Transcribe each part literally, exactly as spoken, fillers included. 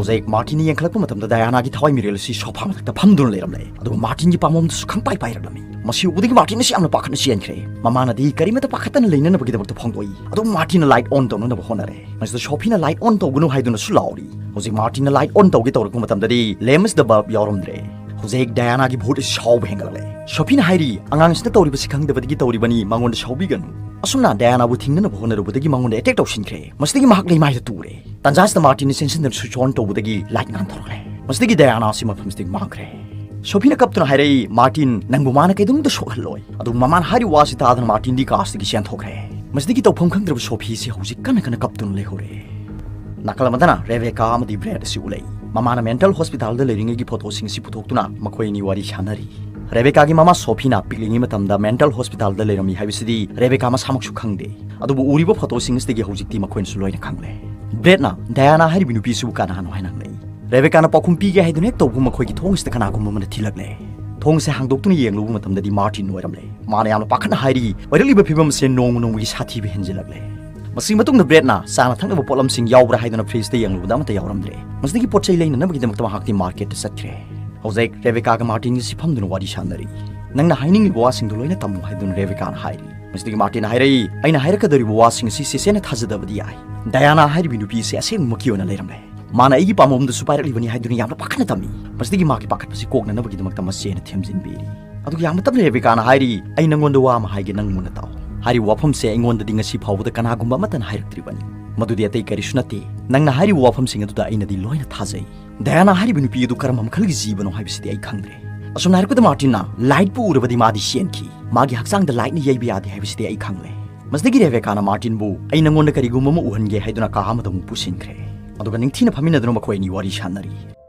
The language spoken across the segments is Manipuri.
ꯍꯧꯖꯤꯛ ꯃꯥꯔꯇꯤꯟꯅ ꯌꯦꯡꯈꯠꯂꯛꯄ ꯃꯇꯝꯗ ꯗꯌꯥꯅꯥꯒꯤ ꯊꯋꯥꯏ ꯃꯤꯔꯦꯜ ꯑꯁꯤ ꯁꯣꯐꯥ ꯃꯊꯛꯇ ꯐꯝꯗꯨꯅ ꯂꯩꯔꯝꯂꯦ, ꯑꯗꯨꯒ ꯃꯥꯔꯇꯤꯟꯒꯤ ꯄꯥꯝꯕꯣꯝꯗꯁꯨ ꯈꯪꯄꯥꯏ ꯄꯥꯏꯔꯛꯂꯝꯃꯤ꯫ ꯃꯁꯤ ꯎꯕꯗꯒꯤ ꯃꯥꯔꯇꯤꯟ ꯑꯁꯤ ꯌꯥꯝꯅ ꯄꯥꯈꯠꯅ ꯆꯦꯟꯈ꯭ꯔꯦ꯫ ꯃꯃꯥꯅꯗꯤ ꯀꯔꯤꯃꯠꯇ ꯄꯥꯈꯠꯇꯅ ꯂꯩꯅꯅꯕꯒꯤꯗꯃꯛꯇ ꯐꯣꯡꯗꯣꯛꯏ, ꯑꯗꯨꯕꯨ ꯃꯥꯔꯇꯤꯟꯅ ꯂꯥꯏꯠ ꯑꯣꯟ ꯇꯧꯅꯅꯕ ꯍꯣꯠꯅꯔꯦ꯫ ꯃꯁꯤꯗ ꯁꯣꯐꯤꯅ ꯂꯥꯏꯠ ꯑꯣꯟ ꯇꯧꯒꯅꯨ ꯍꯥꯏꯗꯨꯅꯁꯨ ꯂꯥꯎꯔꯤ꯫ ꯍꯧꯖꯤꯛ ꯃꯥꯔꯇꯤꯟꯅ ꯂꯥꯏꯠ ꯑꯣꯟ ꯇꯧꯒꯦ ꯇꯧꯔꯛꯄ ꯃꯇꯝꯗꯗꯤ ꯂꯦꯝꯁ ꯗ ꯕꯜꯕ ꯌꯥꯎꯔꯝꯗ꯭ꯔꯦ꯫ ꯍꯧꯖꯤꯛ ꯗꯌꯥꯅꯥꯒꯤ ꯚꯨꯠ ꯑꯁꯤ ꯁꯥꯎꯕ ꯍꯦꯟꯒꯠꯂꯛꯂꯦ꯫ ꯁꯣꯐꯤꯅ ꯍꯥꯏꯔꯤ, "ꯑꯉꯥꯡꯁꯤꯅ ꯇꯧꯔꯤꯕꯁꯤ ꯈꯪꯗꯕꯗꯒꯤ ꯇꯧꯔꯤꯕꯅꯤ, ꯃꯉꯣꯟꯗ ꯁꯥꯎꯕꯤꯒꯅꯨ꯫" ꯑꯁꯨꯝꯅ ꯗꯌꯥꯅꯥꯕꯨ ꯊꯤꯡꯅꯅꯕ ꯍꯣꯠꯅꯔꯨꯕꯗꯒꯤ ꯃꯉꯣꯟꯗ ꯑꯦꯇꯦꯛ ꯇꯧꯁꯤꯟꯈ꯭ꯔꯦ꯫ ꯃꯁꯤꯗꯒꯤ ꯃꯍꯥꯛ ꯂꯩꯃꯥꯏꯗ ꯇꯨꯔꯦ꯫ ꯇꯟꯖꯥꯁꯤꯗ ꯃꯥꯔꯇꯤꯟꯅ ꯆꯦꯟꯁꯤꯟꯗꯨꯅ ꯁ꯭ꯋꯤꯆ ꯑꯣꯟ ꯇꯧꯕꯗꯒꯤ ꯂꯥꯏꯠ ꯉꯥꯟꯊꯣꯔꯛꯂꯦ꯫ ꯃꯁꯤꯗꯒꯤ ꯗꯌꯥꯅꯥ ꯑꯁꯤ ꯃꯐꯝꯁꯤꯗꯒꯤ ꯃꯥꯡꯈ꯭ꯔꯦ꯫ ꯁꯣꯐꯤꯅ ꯀꯞꯇꯨꯅ ꯍꯥꯏꯔꯛꯏ, "ꯃꯥꯔꯇꯤꯟ, ꯅꯪꯕꯨ ꯃꯥꯅ ꯀꯩꯗꯧꯅꯨꯡꯗ ꯁꯣꯛꯍꯜꯂꯣꯏ꯫" ꯑꯗꯨꯕꯨ ꯃꯃꯥꯅ ꯍꯥꯏꯔꯤꯕ ꯋꯥꯁꯤ ꯇꯥꯗꯅ ꯃꯥꯔꯇꯤꯟꯗꯤ ꯀꯥꯁꯇꯒꯤ ꯆꯦꯟꯊꯣꯛꯈ꯭ꯔꯦ꯫ ꯃꯁꯤꯗꯒꯤ ꯇꯧꯐꯝ ꯈꯪꯗ꯭ꯔꯕ ꯁꯣꯐꯤ ꯑꯁꯤ ꯍꯧꯖꯤꯛ ꯀꯟꯅ ꯀꯟꯅ ꯀꯞꯇꯨꯅ ꯂꯩꯍꯧꯔꯦ꯫ ꯅꯥꯀꯜ ꯑꯃꯗꯅ ꯔꯦꯕꯦꯀꯥ ꯑꯃꯗꯤ ꯕ꯭ꯔꯦꯗ ꯑꯁꯤ ꯎꯠꯂꯛꯏ꯫ ꯃꯃꯥꯅ ꯃꯦꯟꯇꯜ ꯍꯣꯁꯄꯤꯇꯥꯜꯗ ꯂꯩꯔꯤꯉꯩꯒꯤ ꯐꯣꯇꯣꯁꯤꯡ ꯑꯁꯤ ꯄꯨꯊꯣꯛꯇꯨꯅ ꯃꯈꯣꯏ ꯑꯅꯤ ꯋꯥꯔꯤ ꯁꯥꯟꯅꯔꯤ꯫ ꯔꯦꯕꯦꯀꯥꯒꯤ ꯃꯃꯥ ꯁꯣꯐꯤꯅ ꯄꯤꯛꯂꯤꯉꯩ ꯃꯇꯝꯗ ꯃꯦꯟꯇꯜ ꯍꯣꯁꯄꯤꯇꯥꯜꯗ ꯂꯩꯔꯝꯃꯤ ꯍꯥꯏꯕꯁꯤꯗꯤ ꯔꯦꯕꯦꯀꯥ ꯃꯁꯥꯃꯛꯁꯨ ꯈꯪꯗꯦ꯫ ꯑꯗꯨꯕꯨ ꯎꯔꯤꯕ ꯐꯣꯇꯣꯁꯤꯡ ꯑꯁꯤꯗꯒꯤ ꯍꯧꯖꯤꯛꯇꯤ ꯃꯈꯣꯏꯅꯁꯨ ꯂꯣꯏꯅ ꯈꯪꯂꯦ꯫ ꯕ꯭ꯔꯦꯗꯅ, "ꯗꯌꯥꯅꯥ ꯍꯥꯏꯔꯤꯕ ꯅꯨꯄꯤꯁꯤꯕꯨ ꯀꯅꯥꯅꯣ?" ꯍꯥꯏꯅ ꯍꯪꯂꯛꯏ꯫ ꯔꯦꯕꯦꯀꯥꯅ ꯄꯥꯎꯈꯨꯝ ꯄꯤꯒꯦ ꯍꯥꯏꯗꯨꯅ ꯍꯦꯛ ꯇꯧꯕ ꯃꯈꯣꯏꯒꯤ ꯊꯣꯡ ꯑꯁꯤꯗ ꯀꯅꯥꯒꯨꯝꯕ ꯑꯃꯅ ꯊꯤꯜꯂꯛꯂꯦ꯫ ꯊꯣꯡ ꯑꯁꯤ ꯍꯥꯡꯗꯣꯛꯇꯨꯅ ꯌꯦꯡꯂꯨꯕ ꯃꯇꯝꯗꯗꯤ ꯃꯥꯔꯇꯤꯟ ꯑꯣꯏꯔꯝꯂꯦ꯫ ꯃꯥꯅ ꯌꯥꯝꯅ ꯄꯥꯈꯠꯅ ꯍꯥꯏꯔꯤ, "ꯑꯣꯏꯔꯛꯂꯤꯕ ꯐꯤꯕꯝ ꯑꯁꯤ ꯅꯣꯡꯃ ꯅꯣꯡꯃꯒꯤ ꯁꯥꯊꯤꯕ ꯍꯦꯟꯖꯤꯜꯂꯛꯂꯦ꯫" ꯃꯁꯤꯒꯤ ꯃꯇꯨꯡꯗ ꯕ꯭ꯔꯦꯗꯅ ꯆꯥꯅ ꯊꯛꯅꯕ ꯄꯣꯠꯂꯝꯁꯤꯡ ꯌꯥꯎꯕ꯭ꯔꯥ ꯍꯥꯏꯗꯨꯅ ꯐ꯭ꯔꯤꯖꯇ ꯌꯦꯡꯂꯨꯕꯗ ꯑꯃꯠꯇ ꯌꯥꯎꯔꯝꯗ꯭ꯔꯦ꯫ ꯃꯁꯤꯗꯒꯤ ꯄꯣꯠ ꯆꯩ ꯂꯩꯅꯅꯕꯒꯤꯗꯃꯛꯇ ꯃꯍꯥꯛꯇꯤ ꯃꯥꯔꯀꯦꯠꯇ ꯆꯠꯈ꯭ꯔꯦ꯫ ꯍꯧꯖꯤꯛ ꯔꯦꯕꯦꯀꯥꯒ ꯃꯥꯔꯇꯤꯟꯒꯁꯤ ꯐꯝꯗꯨꯅ ꯋꯥꯔꯤ ꯁꯥꯟꯅꯔꯤ꯫ "ꯅꯪꯅ ꯍꯥꯏꯅꯤꯡꯂꯤꯕ ꯋꯥꯁꯤꯡꯗꯨ ꯂꯣꯏꯅ ꯇꯝꯃꯨ," ꯍꯥꯏꯗꯨꯅ ꯔꯦꯕꯦꯀꯥꯅ ꯍꯥꯏꯔꯤ꯫ ꯃꯁꯤꯗꯒꯤ ꯃꯥꯔꯇꯤꯟꯅ ꯍꯥꯏꯔꯛꯏ, "ꯑꯩꯅ ꯍꯥꯏꯔꯛꯀꯗꯧꯔꯤꯕ ꯋꯥꯁꯤꯡ ꯑꯁꯤ ꯆꯦꯆꯦꯅ ꯊꯥꯖꯗꯕꯗꯤ ꯌꯥꯏ꯫ ꯗꯌꯥꯅꯥ ꯍꯥꯏꯔꯤꯕꯤ ꯅꯨꯄꯤ ꯑꯁꯤ ꯑꯁꯦꯡꯕꯃꯛꯀꯤ ꯑꯣꯏꯅ ꯂꯩꯔꯝꯂꯦ꯫ ꯃꯥꯅ ꯑꯩꯒꯤ ꯄꯥꯝꯕꯣꯝꯗꯁꯨ ꯄꯥꯏꯔꯛꯂꯤꯕꯅꯤ ꯍꯥꯏꯗꯨꯅ ꯌꯥꯝꯅ ꯄꯥꯈꯠꯅ ꯇꯝꯃꯤ꯫" ꯃꯁꯤꯗꯒꯤ ꯃꯍꯥꯛꯀꯤ ꯄꯥꯈꯠꯄꯁꯤ ꯀꯣꯛꯅꯅꯕꯒꯤꯗꯃꯛꯇ ꯃꯆꯦꯅ ꯊꯦꯝꯖꯤꯟꯕꯤꯔꯤ꯫ ꯑꯗꯨꯒ ꯌꯥꯝꯅ ꯇꯞꯅ ꯔꯦꯕꯦꯀꯥꯅ ꯍꯥꯏꯔꯤ, "ꯑꯩ ꯅꯪꯉꯣꯟꯗ ꯋꯥ ꯑꯃ ꯍꯥꯏꯒꯦ, ꯅꯪ ꯃꯨꯟꯅ ꯇꯥꯎ꯫ ꯍꯥꯏꯔꯤꯕ ꯋꯥꯐꯝꯁꯦ ꯑꯩꯉꯣꯟꯗꯗꯤ ꯉꯁꯤ ꯐꯥꯎꯕꯗ ꯀꯅꯥꯒꯨꯝꯕ ꯑꯃꯠꯇꯅ ꯍꯥꯏꯔꯛꯇ꯭ꯔꯤꯕꯅꯤ꯫ ꯃꯗꯨꯗꯤ ꯑꯇꯩ ꯀꯔꯤꯁꯨ ꯅꯠꯇꯦ꯫ ꯅꯪꯅ ꯍꯥꯏꯔꯤꯕ ꯋꯥꯐꯝꯁꯤꯡ ꯑꯗꯨꯗ ꯑꯩꯅꯗꯤ ꯂꯣꯏꯅ ꯊꯥꯖꯩ꯫ ꯗꯌꯥꯅꯥ ꯍꯥꯏꯔꯤꯕ ꯅꯨꯄꯤ ꯑꯗꯨ ꯀꯔꯝꯕ ꯃꯈꯜꯒꯤ ꯖꯤꯕꯅꯣ ꯍꯥꯏꯕꯁꯤꯗꯤ ꯑꯩ ꯈꯪꯗ꯭ꯔꯦ꯫" ꯑꯁꯨꯝꯅ ꯍꯥꯏꯔꯛꯄꯗ ꯃꯥꯔꯇꯤꯟꯅ, "ꯂꯥꯏꯠꯄꯨ ꯎꯔꯕꯗꯤ ꯃꯥꯗꯤ ꯆꯦꯟꯈꯤ꯫ ꯃꯥꯒꯤ ꯍꯛꯆꯥꯡꯗ ꯂꯥꯏꯠꯅ ꯌꯩꯕ ꯌꯥꯗꯦ ꯍꯥꯏꯕꯁꯤꯗꯤ ꯑꯩ ꯈꯪꯂꯦ꯫" ꯃꯁꯤꯗꯒꯤ ꯔꯦꯕꯦꯀꯥꯅ ꯃꯥꯔꯇꯤꯟꯕꯨ, "ꯑꯩ ꯅꯪꯉꯣꯟꯗ ꯀꯔꯤꯒꯨꯝꯕ ꯑꯃ ꯎꯍꯟꯒꯦ" ꯍꯥꯏꯗꯨꯅ ꯀꯥ ꯑꯃꯗ ꯑꯃꯨꯛ ꯄꯨꯁꯤꯟꯈ꯭ꯔꯦ꯫ ꯑꯗꯨꯒ ꯅꯤꯡꯊꯤꯅ ꯐꯝꯃꯤꯟꯅꯗꯨꯅ ꯃꯈꯣꯏ ꯑꯅꯤ ꯋꯥꯔꯤ ꯁꯥꯟꯅꯔꯤ꯫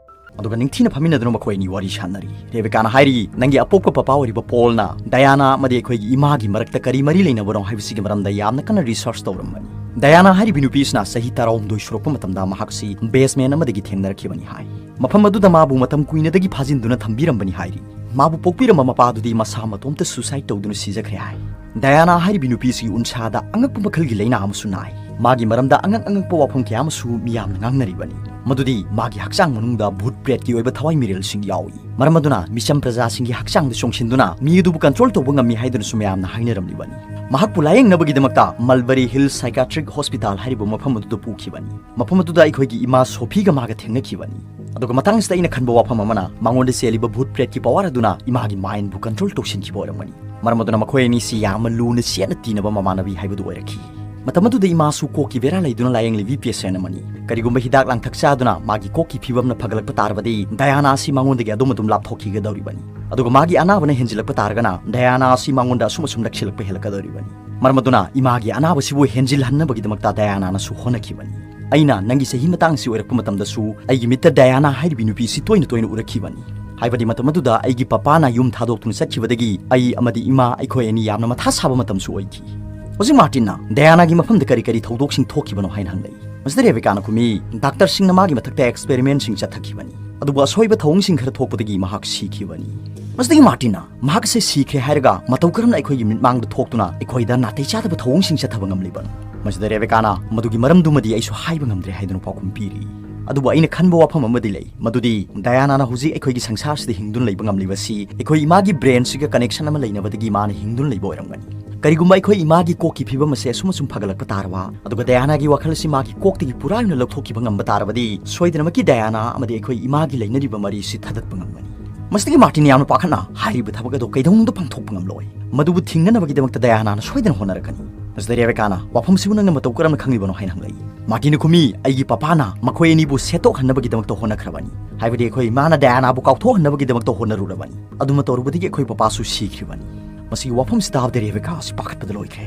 ꯑꯗꯨꯒ ꯅꯤꯡꯊꯤꯅ ꯐꯝꯃꯤꯟꯅꯗꯨꯅ ꯃꯈꯣꯏ ꯑꯅꯤ ꯋꯥꯔꯤ ꯁꯥꯟꯅꯔꯤ꯫ ꯔꯦꯕꯦꯀꯥꯅ ꯍꯥꯏꯔꯤ, "ꯅꯪꯒꯤ ꯑꯄꯣꯛꯄ ꯄꯄꯥ ꯑꯣꯏꯔꯤꯕ ꯄꯣꯜꯅ ꯗꯌꯥꯅꯥ ꯑꯃꯗꯤ ꯑꯩꯈꯣꯏꯒꯤ ꯏꯃꯥꯒꯤ ꯃꯔꯛꯇ ꯀꯔꯤ ꯃꯔꯤ ꯂꯩꯅꯕꯅꯣ ꯍꯥꯏꯕꯁꯤꯒꯤ ꯃꯔꯝꯗ ꯌꯥꯝꯅ ꯀꯟꯅ ꯔꯤꯁꯔꯆ ꯇꯧꯔꯝꯕꯅꯤ꯫ ꯗꯌꯥꯅꯥ ꯍꯥꯏꯔꯤꯕꯤ ꯅꯨꯄꯤꯁꯤꯅ ꯆꯍꯤ ꯇꯔꯥꯍꯨꯝꯗꯣꯏ ꯁꯨꯔꯛꯄ ꯃꯇꯝꯗ ꯃꯍꯥꯛꯁꯤ ꯕꯦꯁꯃꯦꯟ ꯑꯃꯗꯒꯤ ꯊꯦꯡꯅꯔꯛꯈꯤꯕꯅꯤ" ꯍꯥꯏ꯫ "ꯃꯐꯝ ꯑꯗꯨꯗ ꯃꯥꯕꯨ ꯃꯇꯝ ꯀꯨꯏꯅꯗꯒꯤ ꯐꯥꯖꯤꯟꯗꯨꯅ ꯊꯝꯕꯤꯔꯝꯕꯅꯤ" ꯍꯥꯏꯔꯤ꯫ "ꯃꯥꯕꯨ ꯄꯣꯛꯄꯤꯔꯝꯕ ꯃꯄꯥꯗꯨꯗꯤ ꯃꯁꯥ ꯃꯇꯣꯝꯇ ꯁꯨꯁꯥꯏꯗ ꯇꯧꯗꯨꯅ ꯁꯤꯖꯈ꯭ꯔꯦ" ꯍꯥꯏ꯫ ꯗꯌꯥꯅꯥ ꯍꯥꯏꯔꯤꯕꯤ ꯅꯨꯄꯤꯁꯤ ꯎꯟꯁꯥꯗ ꯑꯉꯛꯄ ꯃꯈꯜꯒꯤ ꯂꯥꯏꯅꯥ ꯑꯃꯁꯨ ꯅꯥꯏ꯫ ꯃꯥꯒꯤ ꯃꯔꯝꯗ ꯑꯉꯛ ꯑꯉꯛꯄ ꯋꯥꯐꯝ ꯀꯌꯥ ꯑꯃꯁꯨ ꯃꯤꯌꯥꯝꯅ ꯉꯥꯡꯅꯔꯤꯕꯅꯤ꯫ ꯃꯗꯨꯗꯤ ꯃꯥꯒꯤ ꯍꯛꯆꯥꯡ ꯃꯅꯨꯡꯗ ꯚꯨꯠ ꯄ꯭ꯔꯦꯠꯀꯤ ꯑꯣꯏꯕ ꯊꯋꯥꯏ ꯃꯤꯔꯦꯜꯁꯤꯡ ꯌꯥꯎꯏ꯫ ꯃꯔꯝ ꯑꯗꯨꯅ ꯃꯤꯆꯝ ꯄ꯭ꯔꯖꯥꯁꯤꯡꯒꯤ ꯍꯛꯆꯥꯡꯗ ꯆꯣꯡꯁꯤꯟꯗꯨꯅ ꯃꯤ ꯑꯗꯨꯕꯨ ꯀꯟꯇ꯭ꯔꯣꯜ ꯇꯧꯕ ꯉꯝꯃꯤ ꯍꯥꯏꯗꯨꯅꯁꯨ ꯃꯌꯥꯝꯅ ꯍꯥꯏꯅꯔꯝꯂꯤꯕꯅꯤ꯫ ꯃꯍꯥꯛꯄꯨ ꯂꯥꯌꯦꯡꯅꯕꯒꯤꯗꯃꯛꯇ ꯃꯜꯕꯔꯤ ꯍꯤꯜ ꯁꯥꯏꯀꯥꯇ꯭ꯔꯤꯛ ꯍꯣꯁꯄꯤꯇꯥꯜ ꯍꯥꯏꯔꯤꯕ ꯃꯐꯝ ꯑꯗꯨꯗ ꯄꯨꯈꯤꯕꯅꯤ꯫ ꯃꯐꯝ ꯑꯗꯨꯗ ꯑꯩꯈꯣꯏꯒꯤ ꯏꯃꯥ ꯁꯣꯐꯤꯒ ꯃꯥꯒ ꯊꯦꯡꯅꯈꯤꯕꯅꯤ꯫ ꯑꯗꯨꯒ ꯃꯇꯥꯡꯁꯤꯗ ꯑꯩꯅ ꯈꯟꯕ ꯋꯥꯐꯝ ꯑꯃꯅ, ꯃꯉꯣꯟꯗ ꯆꯦꯜꯂꯤꯕ ꯚꯨꯠ ꯄ꯭ꯔꯦꯠꯀꯤ ꯄꯋꯥꯔ ꯑꯗꯨꯅ ꯏꯃꯥꯒꯤ ꯃꯥꯏꯟꯕꯨ ꯀꯟꯇ꯭ꯔꯣꯜ ꯇꯧꯁꯤꯟꯈꯤꯕ ꯑꯣꯏꯔꯝꯒꯅꯤ꯫ ꯃꯔꯝ ꯑꯗꯨꯅ ꯃꯈꯣꯏ ꯑꯅꯤꯁꯤ ꯌꯥꯝꯅ ꯂꯨꯅ ꯆꯦꯠꯅ ꯇꯤꯟꯅꯕ ꯃꯃꯥꯟꯅꯕꯤ ꯍꯥꯏꯕꯗꯨ ꯑꯣꯏꯔꯛꯈꯤ꯫ ꯃꯇꯝ ꯑꯗꯨꯗ ꯏꯃꯥꯁꯨ ꯀꯣꯛꯀꯤ ꯕꯦꯔꯥ ꯂꯩꯗꯨꯅ ꯂꯥꯌꯦꯡꯂꯤꯕꯤ ꯄꯦꯁꯦꯟ ꯑꯃꯅꯤ꯫ ꯀꯔꯤꯒꯨꯝꯕ ꯍꯤꯗꯥꯛ ꯂꯥꯡꯊꯛ ꯆꯥꯗꯨꯅ ꯃꯥꯒꯤ ꯀꯣꯛꯀꯤ ꯐꯤꯕꯝꯅ ꯐꯒꯠꯂꯛꯄ ꯇꯥꯔꯕꯗꯤ ꯗꯌꯥꯅꯥ ꯑꯁꯤ ꯃꯉꯣꯟꯗꯒꯤ ꯑꯗꯨꯝ ꯑꯗꯨꯝ ꯂꯥꯞꯊꯣꯛꯈꯤꯒꯗꯧꯔꯤꯕꯅꯤ꯫ ꯑꯗꯨꯒ ꯃꯥꯒꯤ ꯑꯅꯥꯕꯅ ꯍꯦꯟꯖꯤꯜꯂꯛꯄ ꯇꯥꯔꯒꯅ ꯗꯌꯥꯅꯥ ꯑꯁꯤ ꯃꯉꯣꯟꯗ ꯑꯁꯨꯝ ꯑꯁꯨꯝ ꯅꯛꯁꯤꯜꯂꯛꯄ ꯍꯦꯜꯂꯛꯀꯗꯧꯔꯤꯕꯅꯤ꯫ ꯃꯔꯝ ꯑꯗꯨꯅ ꯏꯃꯥꯒꯤ ꯑꯅꯥꯕꯁꯤꯕꯨ ꯍꯦꯟꯖꯤꯜꯍꯟꯅꯕꯒꯤꯗꯃꯛꯇ ꯗꯌꯥꯅꯥꯅꯁꯨ ꯍꯣꯠꯅꯈꯤꯕꯅꯤ꯫ ꯑꯩꯅ ꯅꯪꯒꯤ ꯆꯍꯤ ꯃꯇꯥꯡꯁꯤ ꯑꯣꯏꯔꯛꯄ ꯃꯇꯝꯗꯁꯨ ꯑꯩꯒꯤ ꯃꯤꯠꯇ ꯗꯌꯥꯅꯥ ꯍꯥꯏꯔꯤꯕꯤ ꯅꯨꯄꯤꯁꯤ ꯇꯣꯏꯅ ꯇꯣꯏꯅ ꯎꯔꯛꯈꯤꯕꯅꯤ꯫ ꯍꯥꯏꯕꯗꯤ ꯃꯇꯝ ꯑꯗꯨꯗ ꯑꯩꯒꯤ ꯄꯄꯥꯅ ꯌꯨꯝ ꯊꯥꯗꯣꯛꯇꯨꯅ ꯆꯠꯈꯤꯕꯗꯒꯤ ꯑꯩ ꯑꯃꯗꯤ ꯏꯃꯥ ꯑꯩꯈꯣꯏ ꯑꯅꯤ ꯌꯥꯝꯅ ꯃꯊꯥ ꯁꯥꯕ ꯃꯇꯝꯁꯨ ꯑꯣꯏꯈꯤ꯫ ꯍꯧꯖꯤꯛ ꯃꯥꯔꯇꯤꯟꯅ ꯗꯌꯥꯅꯥꯒꯤ ꯃꯐꯝꯗ ꯀꯔꯤ ꯀꯔꯤ ꯊꯧꯗꯣꯛꯁꯤꯡ ꯊꯣꯛꯈꯤꯕꯅꯣ ꯍꯥꯏꯅ ꯍꯪꯂꯛꯏ꯫ ꯃꯁꯤꯗ ꯔꯦꯕꯦꯀꯥꯅ ꯈꯨꯝꯃꯤ, "ꯗꯥꯛꯇꯔꯁꯤꯡꯅ ꯃꯥꯒꯤ ꯃꯊꯛꯇ ꯑꯦꯛꯁꯄꯦꯔꯤꯃꯦꯟꯁꯤꯡ ꯆꯠꯊꯈꯤꯕꯅꯤ, ꯑꯗꯨꯕꯨ ꯑꯁꯣꯏꯕ ꯊꯧꯑꯣꯡꯁꯤꯡ ꯈꯔ ꯊꯣꯛꯄꯗꯒꯤ ꯃꯍꯥꯛ ꯁꯤꯈꯤꯕꯅꯤ"꯫ ꯃꯁꯤꯗꯒꯤ ꯃꯥꯔꯇꯤꯟꯅ, "ꯃꯍꯥꯛ ꯑꯁꯦ ꯁꯤꯈ꯭ꯔꯦ ꯍꯥꯏꯔꯒ ꯃꯇꯧ ꯀꯔꯝꯅ ꯑꯩꯈꯣꯏꯒꯤ ꯃꯤꯠꯃꯥꯡꯗ ꯊꯣꯛꯇꯨꯅ ꯑꯩꯈꯣꯏꯗ ꯅꯥꯇꯩ ꯆꯥꯗꯕ ꯊꯧꯑꯣꯡꯁꯤꯡ ꯆꯠꯊꯕ ꯉꯝꯂꯤꯕꯅꯣ?" ꯃꯁꯤꯗ ꯔꯦꯕꯦꯀꯥꯅ, "ꯃꯗꯨꯒꯤ ꯃꯔꯝꯗꯨꯃꯗꯤ ꯑꯩꯁꯨ ꯍꯥꯏꯕ ꯉꯝꯗ꯭ꯔꯦ" ꯍꯥꯏꯗꯨꯅ ꯄꯥꯎꯈꯨꯝ ꯄꯤꯔꯤ꯫ ꯑꯗꯨꯕꯨ ꯑꯩꯅ ꯈꯟꯕ ꯋꯥꯐꯝ ꯑꯃꯗꯤ ꯂꯩ, ꯃꯗꯨꯗꯤ ꯗꯌꯥꯅꯥꯅ ꯍꯧꯖꯤꯛ ꯑꯩꯈꯣꯏꯒꯤ ꯁꯪꯁꯥꯔꯁꯤꯗ ꯍꯤꯡꯗꯨꯅ ꯂꯩꯕ ꯉꯝꯂꯤꯕꯁꯤ ꯑꯩꯈꯣꯏ ꯏꯃꯥꯒꯤ ꯕ꯭ꯔꯦꯟꯁꯤꯒ ꯀꯅꯦꯛꯁꯟ ꯑꯃ ꯂꯩꯅꯕꯗꯒꯤ ꯃꯥꯅ ꯍꯤꯡꯗꯨꯅ ꯂꯩꯕ ꯑꯣꯏꯔꯝꯒꯅꯤ꯫ ꯀꯔꯤꯒꯨꯝꯕ ꯑꯩꯈꯣꯏ ꯏꯃꯥꯒꯤ ꯀꯣꯛꯀꯤ ꯐꯤꯕꯝ ꯑꯁꯦ ꯑꯁꯨꯝ ꯑꯁꯨꯝ ꯐꯒꯠꯂꯛꯄ ꯇꯥꯔꯕ, ꯑꯗꯨꯒ ꯗꯌꯥꯅꯥꯒꯤ ꯋꯥꯈꯜ ꯑꯁꯤ ꯃꯥꯒꯤ ꯀꯣꯛꯇꯒꯤ ꯄꯨꯔꯥ ꯑꯣꯏꯅ ꯂꯧꯊꯣꯛꯈꯤꯕ ꯉꯝꯕ ꯇꯥꯔꯕꯗꯤ, ꯁꯣꯏꯗꯅꯃꯛꯀꯤ ꯗꯌꯥꯅꯥ ꯑꯃꯗꯤ ꯑꯩꯈꯣꯏ ꯏꯃꯥꯒꯤ ꯂꯩꯅꯔꯤꯕ ꯃꯔꯤꯁꯤ ꯊꯥꯗꯠꯄ ꯉꯝꯒꯅꯤ꯫ ꯃꯁꯤꯗꯒꯤ ꯃꯥꯔꯇꯤꯟ ꯌꯥꯝꯅ ꯄꯥꯈꯠꯅ, "ꯍꯥꯏꯔꯤꯕ ꯊꯕꯛ ꯑꯗꯨ ꯀꯩꯗꯧꯅꯨꯡꯗ ꯄꯥꯡꯊꯣꯛꯄ ꯉꯝꯂꯣꯏ꯫ ꯃꯗꯨꯕꯨ ꯊꯤꯡꯅꯅꯕꯒꯤꯗꯃꯛꯇ ꯗꯌꯥꯅꯥꯅ ꯁꯣꯏꯗꯅ ꯍꯣꯠꯅꯔꯛꯀꯅꯤ"꯫ ꯃꯁꯤꯗ ꯔꯦꯕꯦꯀꯥꯅ, "ꯋꯥꯐꯝꯁꯤꯕꯨ ꯅꯪꯅ ꯃꯇꯧ ꯀꯔꯝꯅ ꯈꯪꯂꯤꯕꯅꯣ?" ꯍꯥꯏꯅ ꯍꯪꯂꯛꯏ꯫ ꯃꯥꯔꯇꯤꯟꯅ ꯈꯨꯝꯃꯤ, "ꯑꯩꯒꯤ ꯄꯄꯥꯅ ꯃꯈꯣꯏ ꯑꯅꯤꯕꯨ ꯁꯦꯠꯇꯣꯛꯍꯟꯅꯕꯒꯤꯗꯃꯛꯇ ꯍꯣꯠꯅꯈ꯭ꯔꯕꯅꯤ꯫ ꯍꯥꯏꯕꯗꯤ ꯑꯩꯈꯣꯏ ꯏꯃꯥꯅ ꯗꯌꯥꯅꯥꯕꯨ ꯀꯥꯎꯊꯣꯛꯍꯟꯅꯕꯒꯤꯗꯃꯛꯇ ꯍꯣꯠꯅꯔꯨꯔꯕꯅꯤ꯫ ꯑꯗꯨꯃ ꯇꯧꯔꯨꯕꯗꯒꯤ ꯑꯩꯈꯣꯏ ꯄꯄꯥꯁꯨ ꯁꯤꯈ꯭ꯔꯤꯕꯅꯤ"꯫ ꯃꯁꯤꯒꯤ ꯋꯥꯐꯝꯁꯤ ꯇꯥꯕꯗ ꯔꯦꯕꯦꯀꯥ ꯑꯁꯤ ꯄꯥꯈꯠꯄꯗ ꯂꯣꯏꯈ꯭ꯔꯦ꯫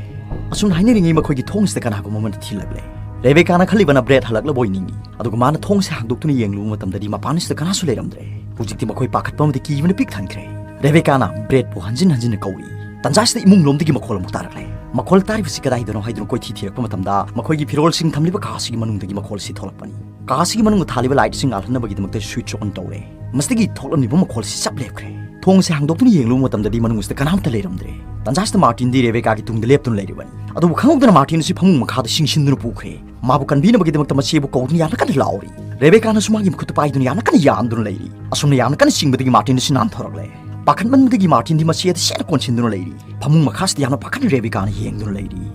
ꯑꯁꯨꯝꯅ ꯍꯥꯏꯅꯔꯤꯉꯩ ꯃꯈꯣꯏꯒꯤ ꯊꯣꯡꯁꯤꯗ ꯀꯅꯥꯒꯨꯝꯕ ꯑꯃꯅ ꯊꯤꯜꯂꯛꯂꯦ꯫ ꯔꯦꯕꯦꯀꯥꯅ ꯈꯜꯂꯤꯕꯅ ꯕ꯭ꯔꯦꯠ ꯍꯜꯂꯛꯂꯕꯣꯏ ꯅꯤꯡꯏ꯫ ꯑꯗꯨꯒ ꯃꯥꯅ ꯊꯣꯡꯁꯦ ꯍꯥꯡꯗꯣꯛꯇꯨꯅ ꯌꯦꯡꯂꯨꯕ ꯃꯇꯝꯗꯗꯤ ꯃꯄꯥꯟꯁꯤꯗ ꯀꯅꯥꯁꯨ ꯂꯩꯔꯝꯗ꯭ꯔꯦ꯫ ꯍꯧꯖꯤꯛꯇꯤ ꯃꯈꯣꯏ ꯄꯥꯈꯠꯄ ꯑꯃꯗꯤ ꯀꯤꯕꯅ ꯄꯤꯛ ꯊꯟꯈ꯭ꯔꯦ꯫ ꯔꯦꯕꯦꯀꯥꯅ ꯕ꯭ꯔꯦꯠꯄꯨ ꯍꯟꯖꯤꯟ ꯍꯟꯖꯤꯟꯅ ꯀꯧꯏ꯫ ꯇꯟꯖꯥꯁꯤꯗ ꯏꯃꯨꯡ ꯂꯣꯝꯗꯒꯤ ꯃꯈꯣꯜ ꯑꯃꯨꯛ ꯇꯥꯔꯛꯂꯦ꯫ ꯃꯈꯣꯜ ꯇꯥꯔꯤꯕꯁꯤ ꯀꯗꯥꯏꯗꯅꯣ ꯍꯥꯏꯗꯨꯅ ꯀꯣꯏꯊꯤ ꯊꯤꯔꯛꯄ ꯃꯇꯝꯗ ꯃꯈꯣꯏꯒꯤ ꯐꯤꯔꯣꯜꯁꯤꯡ ꯊꯝꯂꯤꯕ ꯀꯥ ꯑꯁꯤꯒꯤ ꯃꯅꯨꯡꯗꯒꯤ ꯃꯈꯣꯜꯁꯤ ꯊꯣꯛꯂꯛꯄꯅꯤ꯫ ꯀꯥ ꯑꯁꯤꯒꯤ ꯃꯅꯨꯡꯗ ꯊꯥꯜꯂꯤꯕ ꯂꯥꯏꯠꯁꯤꯡ ꯉꯥꯜꯍꯟꯅꯕꯒꯤꯗꯃꯛꯇ ꯁ꯭ꯋꯤꯠꯆ ꯑꯣꯟ ꯇꯧꯔꯦ꯫ ꯃꯁꯤꯗꯒꯤ ꯊꯣꯛꯂꯝꯂꯤꯕ ꯃꯈꯣꯜꯁꯤ ꯆꯞ ꯂꯦꯞꯈ꯭ꯔꯦ꯫ ꯊꯣꯡ ꯑꯁꯤ ꯍꯥꯡꯗꯣꯛꯇꯨꯅ ꯌꯦꯡꯂꯨꯕ ꯃꯇꯝꯗꯗꯤ ꯃꯅꯨꯡ ꯑꯁꯤꯗ ꯀꯅꯥꯝꯇ ꯂꯩꯔꯝꯗ꯭ꯔꯦ꯫ ꯇꯟꯖꯥꯁꯤꯗ ꯃꯥꯔꯇꯤꯟꯗꯤ ꯔꯦꯕꯦꯀꯥꯒꯤ ꯇꯨꯡꯗ ꯂꯦꯞꯇꯨꯅ ꯂꯩꯔꯤꯕꯅꯤ꯫ ꯑꯗꯨꯕꯨ ꯈꯪꯍꯧꯗꯅ ꯃꯥꯔꯇꯤꯟ ꯑꯁꯤ ꯐꯃꯨꯡ ꯃꯈꯥꯗ ꯁꯤꯡꯁꯤꯟꯗꯨꯅ ꯄꯨꯈ꯭ꯔꯦ꯫ ꯃꯥꯕꯨ ꯀꯟꯕꯤꯅꯕꯒꯤꯗꯃꯛꯇ ꯃꯆꯦꯕꯨ ꯀꯧꯗꯨꯅ ꯌꯥꯝꯅ ꯀꯟꯅ ꯂꯥꯎꯔꯤ꯫ ꯔꯦꯕꯦꯀꯥꯅꯁꯨ ꯃꯥꯒꯤ ꯃꯈꯨꯠꯇ ꯄꯥꯏꯗꯨꯅ ꯌꯥꯝꯅ ꯀꯟꯅ ꯌꯥꯟꯗꯨꯅ ꯂꯩꯔꯤ꯫ ꯑꯁꯨꯝꯅ ꯌꯥꯝꯅ ꯀꯟꯅ ꯆꯤꯡꯕꯗꯒꯤ ꯃꯥꯔꯇꯤꯟ ꯑꯁꯤ ꯅꯥꯟꯊꯣꯔꯛꯂꯦ꯫ ꯄꯥꯈꯠꯃꯟꯕꯗꯒꯤ ꯃꯥꯔꯇꯤꯟꯗꯤ ꯃꯁꯤ ꯑꯗꯨ ꯁꯦꯠꯅ ꯀꯣꯟꯁꯤꯟꯗꯨꯅ ꯂꯩꯔꯤ꯫ ꯐꯃꯨꯡ ꯃꯈꯥꯁꯤꯗ ꯌꯥꯝꯅ ꯄꯥꯈꯠꯅ ꯔꯦꯕꯦꯀꯥꯅ ꯌꯦꯡꯗꯨꯅ ꯂꯩꯔꯤ꯫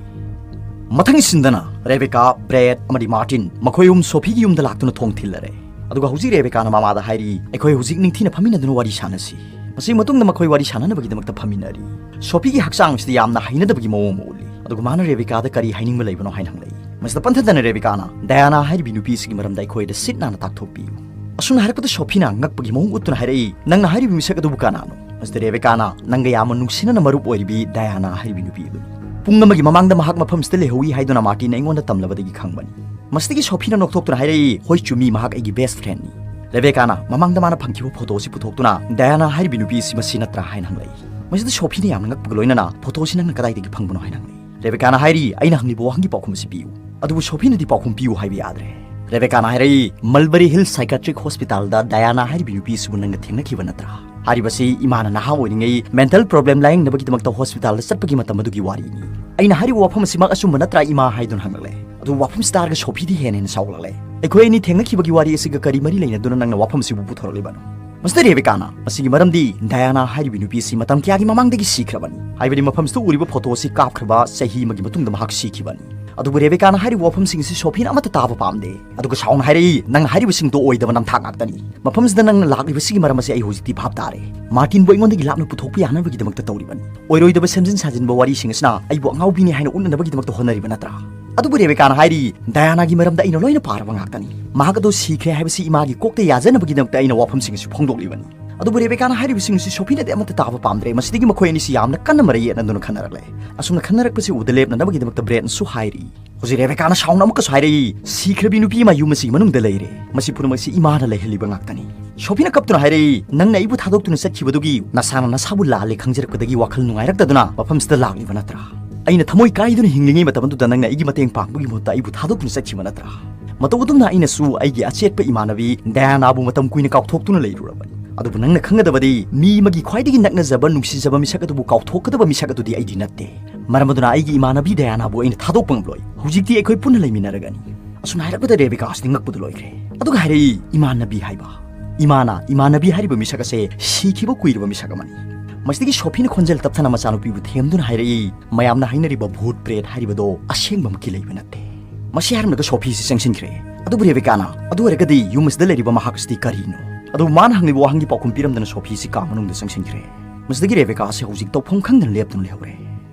ꯃꯊꯪ ꯁꯤꯟꯗꯅ ꯔꯦꯕꯦꯀꯥ, ꯕ꯭ꯔꯦꯗ ꯑꯃꯗꯤ ꯃꯥꯔꯇꯤꯟ ꯃꯈꯣꯏ ꯑꯍꯨꯝ ꯁꯣꯐꯤꯒꯤ ꯌꯨꯝꯗ ꯂꯥꯛꯇꯨꯅ ꯊꯣꯡ ꯊꯤꯜꯂꯔꯦ꯫ ꯑꯗꯨꯒ ꯍꯧꯖꯤꯛ ꯔꯦꯕꯦꯀꯥꯅ ꯃꯃꯥꯗ ꯍꯥꯏꯔꯤ, "ꯑꯩꯈꯣꯏ ꯍꯧꯖꯤꯛ ꯅꯤꯡꯊꯤꯅ ꯐꯝꯃꯤꯟꯅꯗꯨꯅ ꯋꯥꯔꯤ ꯁꯥꯟꯅꯁꯤ꯫ ꯃꯁꯤꯒꯤ ꯃꯇꯨꯡꯗ ꯃꯈꯣꯏ ꯋꯥꯔꯤ ꯁꯥꯟꯅꯅꯕꯒꯤꯗꯃꯛꯇ ꯐꯝꯃꯤꯟꯅꯔꯤ꯫" ꯁꯣꯐꯤꯒꯤ ꯍꯛꯆꯥꯡ ꯑꯁꯤꯗ ꯌꯥꯝꯅ ꯍꯩꯅꯗꯕꯒꯤ ꯃꯑꯣꯡ ꯑꯃ ꯎꯠꯂꯤ꯫ ꯑꯗꯨꯒ ꯃꯥꯅ ꯔꯦꯕꯦꯀꯥꯗ ꯀꯔꯤ ꯍꯥꯏꯅꯤꯡꯕ ꯂꯩꯕꯅꯣ ꯍꯥꯏꯅ ꯍꯪꯂꯛꯏ꯫ ꯃꯁꯤꯗ ꯄꯟꯊꯗꯅ ꯔꯦꯕꯦꯀꯥꯅ ꯗꯌꯥꯅꯥ ꯍꯥꯏꯔꯤꯕꯤ ꯅꯨꯄꯤ ꯑꯁꯤꯒꯤ ꯃꯔꯝꯗ ꯑꯩꯈꯣꯏꯗ ꯁꯤꯠ ꯅꯥꯟꯅ ꯇꯥꯛꯊꯣꯛꯄꯤꯌꯨ꯫ ꯑꯁꯨꯝꯅ ꯍꯥꯏꯔꯛꯄꯗ ꯁꯣꯐꯤꯅ ꯉꯛꯄꯒꯤ ꯃꯑꯣꯡ ꯎꯠꯇꯨꯅ ꯍꯥꯏꯔꯛꯏ, "ꯅꯪꯅ ꯍꯥꯏꯔꯤꯕ ꯃꯤꯁꯛ ꯑꯗꯨꯕꯨ ꯀꯅꯥꯅꯣ?" ꯃꯁꯤꯗ ꯔꯦꯕꯦꯀꯥꯅ ꯅꯪꯒ ꯌꯥꯝꯅ ꯅꯨꯡꯁꯤꯅꯅ ꯃꯔꯨꯞ ꯑꯣꯏꯔꯤꯕꯤ ꯗꯌꯥꯅꯥ ꯍꯥꯏꯔꯤꯕꯤ ꯅꯨꯄꯤ ꯑꯗꯨꯅꯤ꯫ ꯄꯨꯡ ꯑꯃꯒꯤ ꯃꯃꯥꯡꯗ ꯃꯍꯥꯛ ꯃꯐꯝꯁꯤꯗ ꯂꯩꯍꯧꯏ ꯍꯥꯏꯗꯨꯅ ꯃꯥꯔꯇꯤꯟꯅ ꯑꯩꯉꯣꯟꯗ ꯇꯝꯂꯕꯗꯒꯤ ꯈꯪꯕꯅꯤ꯫ ꯃꯁꯤꯗꯒꯤ ꯁꯣꯐꯤꯅ ꯅꯣꯛꯊꯣꯛꯇꯨꯅ ꯍꯥꯏꯔꯛꯏ, "ꯍꯣꯏ ꯆꯨꯝꯃꯤ, ꯃꯍꯥꯛ ꯑꯩꯒꯤ ꯕꯦꯁ ꯐ꯭ꯔꯦꯟꯅꯤ꯫" ꯔꯦꯕꯦꯀꯥꯅ ꯃꯃꯥꯡꯗ ꯃꯥꯅ ꯐꯪꯈꯤꯕ ꯐꯣꯇꯣ ꯑꯁꯤ ꯄꯨꯊꯣꯛꯇꯨꯅ ꯗꯌꯥꯅꯥ ꯍꯥꯏꯔꯤꯕꯤ ꯅꯨꯄꯤ ꯑꯁꯤ ꯃꯁꯤ ꯅꯠꯇ꯭ꯔꯥ ꯍꯥꯏꯅ ꯍꯪꯂꯛꯏ꯫ ꯃꯁꯤꯗ ꯁꯣꯐꯤꯅ ꯌꯥꯝꯅ ꯉꯛꯄꯒ ꯂꯣꯏꯅꯅ, "ꯐꯣꯇꯣ ꯑꯁꯤ ꯅꯪꯅ ꯀꯗꯥꯏꯗꯒꯤ ꯐꯪꯕꯅꯣ?" ꯍꯥꯏꯅ ꯍꯪꯂꯛꯏ꯫ ꯔꯦꯕꯦꯀꯥꯅ ꯍꯥꯏꯔꯤ, "ꯑꯩꯅ ꯍꯪꯂꯤꯕ ꯋꯥꯍꯪꯒꯤ ꯄꯥꯎꯈꯨꯝ ꯑꯁꯤ ꯄꯤꯌꯨ꯫" ꯑꯗꯨꯕꯨ ꯁꯣꯐꯤꯅꯗꯤ ꯄꯥꯎꯈꯨꯝ ꯄꯤꯌꯨ ꯍꯥꯏꯕ ꯌꯥꯗ꯭ꯔꯦ꯫ ꯔꯦꯕꯦꯀꯥꯅ ꯍꯥꯏꯔꯛꯏ, "ꯃꯜꯕꯔꯤ ꯍꯤꯜ ꯁꯥꯏꯀꯥꯇ꯭ꯔꯤꯛ ꯍꯣꯁꯄꯤꯇꯥꯜꯗ ꯗꯌꯥꯅꯥ ꯍꯥꯏꯔꯤꯕꯤ ꯅꯨꯄꯤ ꯑꯁꯤꯕꯨ ꯅꯪꯅ ꯊꯦꯡꯅꯈꯤꯕ ꯅꯠꯇ꯭ꯔꯥ?" ꯍꯥꯏꯔꯤꯕꯁꯤ ꯏꯃꯥꯅ ꯅꯍꯥ ꯑꯣꯏꯔꯤꯉꯩ ꯃꯦꯟꯇꯜ ꯄ꯭ꯔꯣꯕ꯭ꯂꯦꯝ ꯂꯥꯌꯦꯡꯅꯕꯒꯤꯗꯃꯛꯇ ꯍꯣꯁꯄꯤꯇꯥꯜꯗ ꯆꯠꯄꯒꯤ ꯃꯇꯝ ꯑꯗꯨꯒꯤ ꯋꯥꯔꯤꯅꯤ꯫ ꯑꯩꯅ ꯍꯥꯏꯔꯤꯕ ꯋꯥꯐꯝ ꯑꯁꯤꯃꯛ ꯑꯆꯨꯝꯕ ꯅꯠꯇ꯭ꯔꯥ ꯏꯃꯥ ꯍꯥꯏꯗꯨꯅ ꯍꯪꯂꯛꯂꯦ꯫ ꯑꯗꯨꯕꯨ ꯋꯥꯐꯝꯁꯤ ꯇꯥꯔꯒ ꯁꯣꯐꯤꯗꯤ ꯍꯦꯟꯅ ꯍꯦꯟꯅ ꯁꯥꯎꯒꯠꯂꯛꯂꯦ꯫ "ꯑꯩꯈꯣꯏ ꯑꯅꯤ ꯊꯦꯡꯅꯈꯤꯕꯒꯤ ꯋꯥꯔꯤ ꯑꯁꯤꯒ ꯀꯔꯤ ꯃꯔꯤ ꯂꯩꯅꯗꯨꯅ ꯅꯪꯅ ꯋꯥꯐꯝ ꯑꯁꯤꯕꯨ ꯄꯨꯊꯣꯔꯛꯂꯤꯕꯅꯣ?" ꯃꯁꯤꯗ ꯔꯦꯕꯦꯀꯥꯅ, "ꯃꯁꯤꯒꯤ ꯃꯔꯝꯗꯤ ꯗꯌꯥꯅꯥ ꯍꯥꯏꯔꯤꯕꯤ ꯅꯨꯄꯤ ꯑꯁꯤ ꯃꯇꯝ ꯀꯌꯥꯒꯤ ꯃꯃꯥꯡꯗꯒꯤ ꯁꯤꯈ꯭ꯔꯕꯅꯤ꯫ ꯍꯥꯏꯕꯗꯤ ꯃꯐꯝꯁꯤꯗ ꯎꯔꯤꯕ ꯐꯣꯇꯣ ꯑꯁꯤ ꯀꯥꯞꯈ꯭ꯔꯕ ꯆꯍꯤ ꯑꯃꯒꯤ ꯃꯇꯨꯡꯗ ꯃꯍꯥꯛ ꯁꯤꯈꯤꯕꯅꯤ꯫" ꯑꯗꯨꯕꯨ ꯔꯦꯕꯦꯀꯥꯅ ꯍꯥꯏꯔꯤꯕ ꯋꯥꯐꯝꯁꯤꯡ ꯑꯁꯤ ꯁꯣꯐꯤꯅ ꯑꯃꯠꯇ ꯇꯥꯕ ꯄꯥꯝꯗꯦ꯫ ꯑꯗꯨꯒ ꯁꯥꯎꯅ ꯍꯥꯏꯔꯛꯏ, "ꯅꯪꯅ ꯍꯥꯏꯔꯤꯕꯁꯤꯡꯗꯣ ꯑꯣꯏꯗꯕ ꯅꯝꯊꯥꯛ ꯉꯥꯛꯇꯅꯤ꯫ ꯃꯐꯝꯁꯤꯗ ꯅꯪꯅ ꯂꯥꯛꯂꯤꯕꯁꯤꯒꯤ ꯃꯔꯝ ꯑꯁꯤ ꯑꯩ ꯍꯧꯖꯤꯛꯇꯤ ꯚꯥꯞ ꯇꯥꯔꯦ꯫ ꯃꯥꯔꯇꯤꯟꯕꯨ ꯑꯩꯉꯣꯟꯗꯒꯤ ꯂꯥꯞꯅ ꯄꯨꯊꯣꯛꯄ ꯌꯥꯅꯕꯒꯤꯗꯃꯛꯇ ꯇꯧꯔꯤꯕꯅꯤ꯫ ꯑꯣꯏꯔꯣꯏꯗꯕ ꯁꯦꯝꯖꯤꯟ ꯁꯥꯖꯤꯟꯕ ꯋꯥꯔꯤꯁꯤꯡ ꯑꯁꯤꯅ ꯑꯩꯕꯨ ꯑꯉꯥꯎꯕꯤꯅꯤ ꯍꯥꯏꯅ ꯎꯠꯅꯅꯕꯒꯤꯗꯃꯛꯇ ꯍꯣꯠꯅꯔꯤꯕ ꯅꯠꯇ꯭ꯔꯥ?" ꯑꯗꯨꯕꯨ ꯔꯦꯕꯦꯀꯥꯅ ꯍꯥꯏꯔꯤ, "ꯗꯌꯥꯅꯥꯒꯤ ꯃꯔꯝꯗ ꯑꯩꯅ ꯂꯣꯏꯅ ꯄꯥꯔꯕ ꯉꯥꯛꯇꯅꯤ꯫ ꯃꯍꯥꯛ ꯑꯗꯨ ꯁꯤꯈ꯭ꯔꯦ ꯍꯥꯏꯕꯁꯤ ꯏꯃꯥꯒꯤ ꯀꯣꯛꯇ ꯌꯥꯖꯅꯕꯒꯤꯗꯃꯛꯇ ꯑꯩꯅ ꯋꯥꯐꯝꯁꯤꯡ ꯑꯁꯤ ꯐꯣꯡꯗꯣꯛꯂꯤꯕꯅꯤ꯫" ꯑꯗꯨꯕꯨ ꯔꯦꯕꯦꯀꯥꯅ ꯍꯥꯏꯔꯤꯕꯁꯤꯡ ꯑꯁꯤ ꯁꯣꯐꯤꯅꯗꯤ ꯑꯃꯠꯇ ꯇꯥꯕ ꯄꯥꯝꯗ꯭ꯔꯦ꯫ ꯃꯁꯤꯗꯒꯤ ꯃꯈꯣꯏ ꯑꯅꯤꯁꯤ ꯌꯥꯝꯅ ꯀꯟꯅ ꯃꯔꯩ ꯌꯦꯠꯅꯗꯨꯅ ꯈꯟꯅꯔꯛꯂꯦ꯫ ꯑꯁꯨꯝꯅ ꯈꯟꯅꯔꯛꯄꯁꯤ ꯎꯕꯗ ꯂꯦꯞꯅꯅꯕꯒꯤꯗꯃꯛꯇ ꯕ꯭ꯔꯦꯗꯅꯁꯨ ꯍꯥꯏꯔꯤ꯫ ꯍꯧꯖꯤꯛ ꯔꯦꯕꯦꯀꯥꯅ ꯁꯥꯎꯅ ꯑꯃꯨꯛꯀꯁꯨ ꯍꯥꯏꯔꯛꯏ, "ꯁꯤꯈ꯭ꯔꯕꯤ ꯅꯨꯄꯤ ꯑꯃ ꯌꯨꯝ ꯑꯁꯤꯒꯤ ꯃꯅꯨꯡꯗ ꯂꯩꯔꯦ꯫ ꯃꯁꯤ ꯄꯨꯝꯅꯃꯛꯁꯤ ꯏꯃꯥꯅ ꯂꯩꯍꯜꯂꯤꯕ ꯉꯥꯛꯇꯅꯤ꯫" ꯁꯣꯐꯤꯅ ꯀꯞꯇꯨꯅ ꯍꯥꯏꯔꯛꯏ, "ꯅꯪꯅ ꯑꯩꯕꯨ ꯊꯥꯗꯣꯛꯇꯨꯅ ꯆꯠꯈꯤꯕꯗꯨꯒꯤ ꯅꯁꯥꯅ ꯅꯁꯥꯕꯨ ꯂꯥꯜꯂꯦ ꯈꯪꯖꯔꯛꯄꯗꯒꯤ ꯋꯥꯈꯜ ꯅꯨꯡꯉꯥꯏꯔꯛꯇꯗꯨꯅ ꯃꯐꯝꯁꯤꯗ ꯂꯥꯛꯂꯤꯕ ꯅꯠꯇ꯭ꯔꯥ? ꯑꯩꯅ ꯊꯃꯣꯏ ꯀꯥꯏꯗꯨꯅ ꯍꯤꯡꯂꯤꯉꯩ ꯃꯇꯝ ꯑꯗꯨꯗ ꯅꯪꯅ ꯑꯩꯒꯤ ꯃꯇꯦꯡ ꯄꯥꯡꯕꯒꯤ ꯃꯍꯨꯠꯇ ꯑꯩꯕꯨ ꯊꯥꯗꯣꯛꯇꯨꯅ ꯆꯠꯈꯤꯕ ꯅꯠꯇ꯭ꯔꯥ? ꯃꯇꯧ ꯑꯗꯨꯝꯅ ꯑꯩꯅꯁꯨ ꯑꯩꯒꯤ ꯑꯆꯦꯠꯄ ꯏꯃꯥꯟꯅꯕꯤ ꯗꯌꯥꯅꯥꯕꯨ ꯃꯇꯝ ꯀꯨꯏꯅ ꯀꯥꯎꯊꯣꯛꯇꯨꯅ ꯂꯩꯔꯨꯔꯕꯅꯤ꯫ ꯑꯗꯨꯕꯨ ꯅꯪꯅ ꯈꯪꯒꯗꯕꯗꯤ ꯃꯤ ꯑꯃꯒꯤ ꯈ꯭ꯋꯥꯏꯗꯒꯤ ꯅꯛꯅꯖꯕ, ꯅꯨꯡꯁꯤꯖꯕ ꯃꯤꯁꯛ ꯑꯗꯨꯕꯨ ꯀꯥꯎꯊꯣꯛꯀꯗꯕ ꯃꯤꯁꯛ ꯑꯗꯨꯗꯤ ꯑꯩꯗꯤ ꯅꯠꯇꯦ꯫ ꯃꯔꯝ ꯑꯗꯨꯅ ꯑꯩꯒꯤ ꯏꯃꯥꯟꯅꯕꯤ ꯗꯌꯥꯅꯥꯕꯨ ꯑꯩꯅ ꯊꯥꯗꯣꯛꯄ ꯉꯝꯂꯣꯏ꯫ ꯍꯧꯖꯤꯛꯇꯤ ꯑꯩꯈꯣꯏ ꯄꯨꯟꯅ ꯂꯩꯃꯤꯟꯅꯔꯒꯅꯤ꯫" ꯑꯁꯨꯝꯅ ꯍꯥꯏꯔꯛꯄꯗ ꯔꯦꯕꯦꯀꯥꯁꯤꯗꯤ ꯉꯛꯄꯗ ꯂꯣꯏꯈ꯭ꯔꯦ꯫ ꯑꯗꯨꯒ ꯍꯥꯏꯔꯛꯏ, "ꯏꯃꯥꯟꯅꯕꯤ ꯍꯥꯏꯕ, ꯏꯃꯥꯅ ꯏꯃꯥꯟꯅꯕꯤ ꯍꯥꯏꯔꯤꯕ ꯃꯤꯁꯛ ꯑꯁꯦ ꯁꯤꯈꯤꯕ ꯀꯨꯏꯔꯕ ꯃꯤꯁꯛ ꯑꯃꯅꯤ꯫" ꯃꯁꯤꯗꯒꯤ ꯁꯣꯐꯤꯅ ꯈꯣꯟꯖꯦꯜ ꯇꯞꯊꯅ ꯃꯆꯥꯅꯨꯄꯤꯕꯨ ꯊꯦꯝꯗꯨꯅ ꯍꯥꯏꯔꯛꯏ, "ꯃꯌꯥꯝꯅ ꯍꯥꯏꯅꯔꯤꯕ ꯚꯨꯠ ꯄ꯭ꯔꯦꯠ ꯍꯥꯏꯔꯤꯕꯗꯣ ꯑꯁꯦꯡꯕꯃꯛꯀꯤ ꯂꯩꯕ ꯅꯠꯇꯦ꯫" ꯃꯁꯤ ꯍꯥꯏꯔꯝꯂꯒ ꯁꯣꯐꯤꯁꯤ ꯆꯪꯁꯤꯟꯈ꯭ꯔꯦ꯫ ꯑꯗꯨꯕꯨ ꯔꯦꯕꯦꯀꯥꯅ, "ꯑꯗꯨ ꯑꯣꯏꯔꯒꯗꯤ ꯌꯨꯝ ꯑꯁꯤꯗ ꯂꯩꯔꯤꯕ ꯃꯍꯥꯛ ꯑꯁꯤꯗꯤ ꯀꯔꯤꯅꯣ?" ꯑꯗꯨꯕꯨ ꯃꯥꯅ ꯍꯪꯂꯤꯕ ꯋꯥꯍꯪꯒꯤ ꯄꯥꯎꯈꯨꯝ ꯄꯤꯔꯝꯗꯅ ꯁꯣꯐꯤꯁꯤ ꯀꯥ ꯃꯅꯨꯡꯗ ꯆꯪꯁꯤꯟꯈ꯭ꯔꯦ꯫ ꯃꯁꯤꯗꯒꯤ ꯔꯦꯕꯦꯀꯥ ꯑꯁꯤ ꯍꯧꯖꯤꯛ ꯇꯧꯐꯝ ꯈꯪꯗꯅ ꯂꯦꯞꯇꯨꯅ ꯂꯩꯍꯧꯔꯦ꯫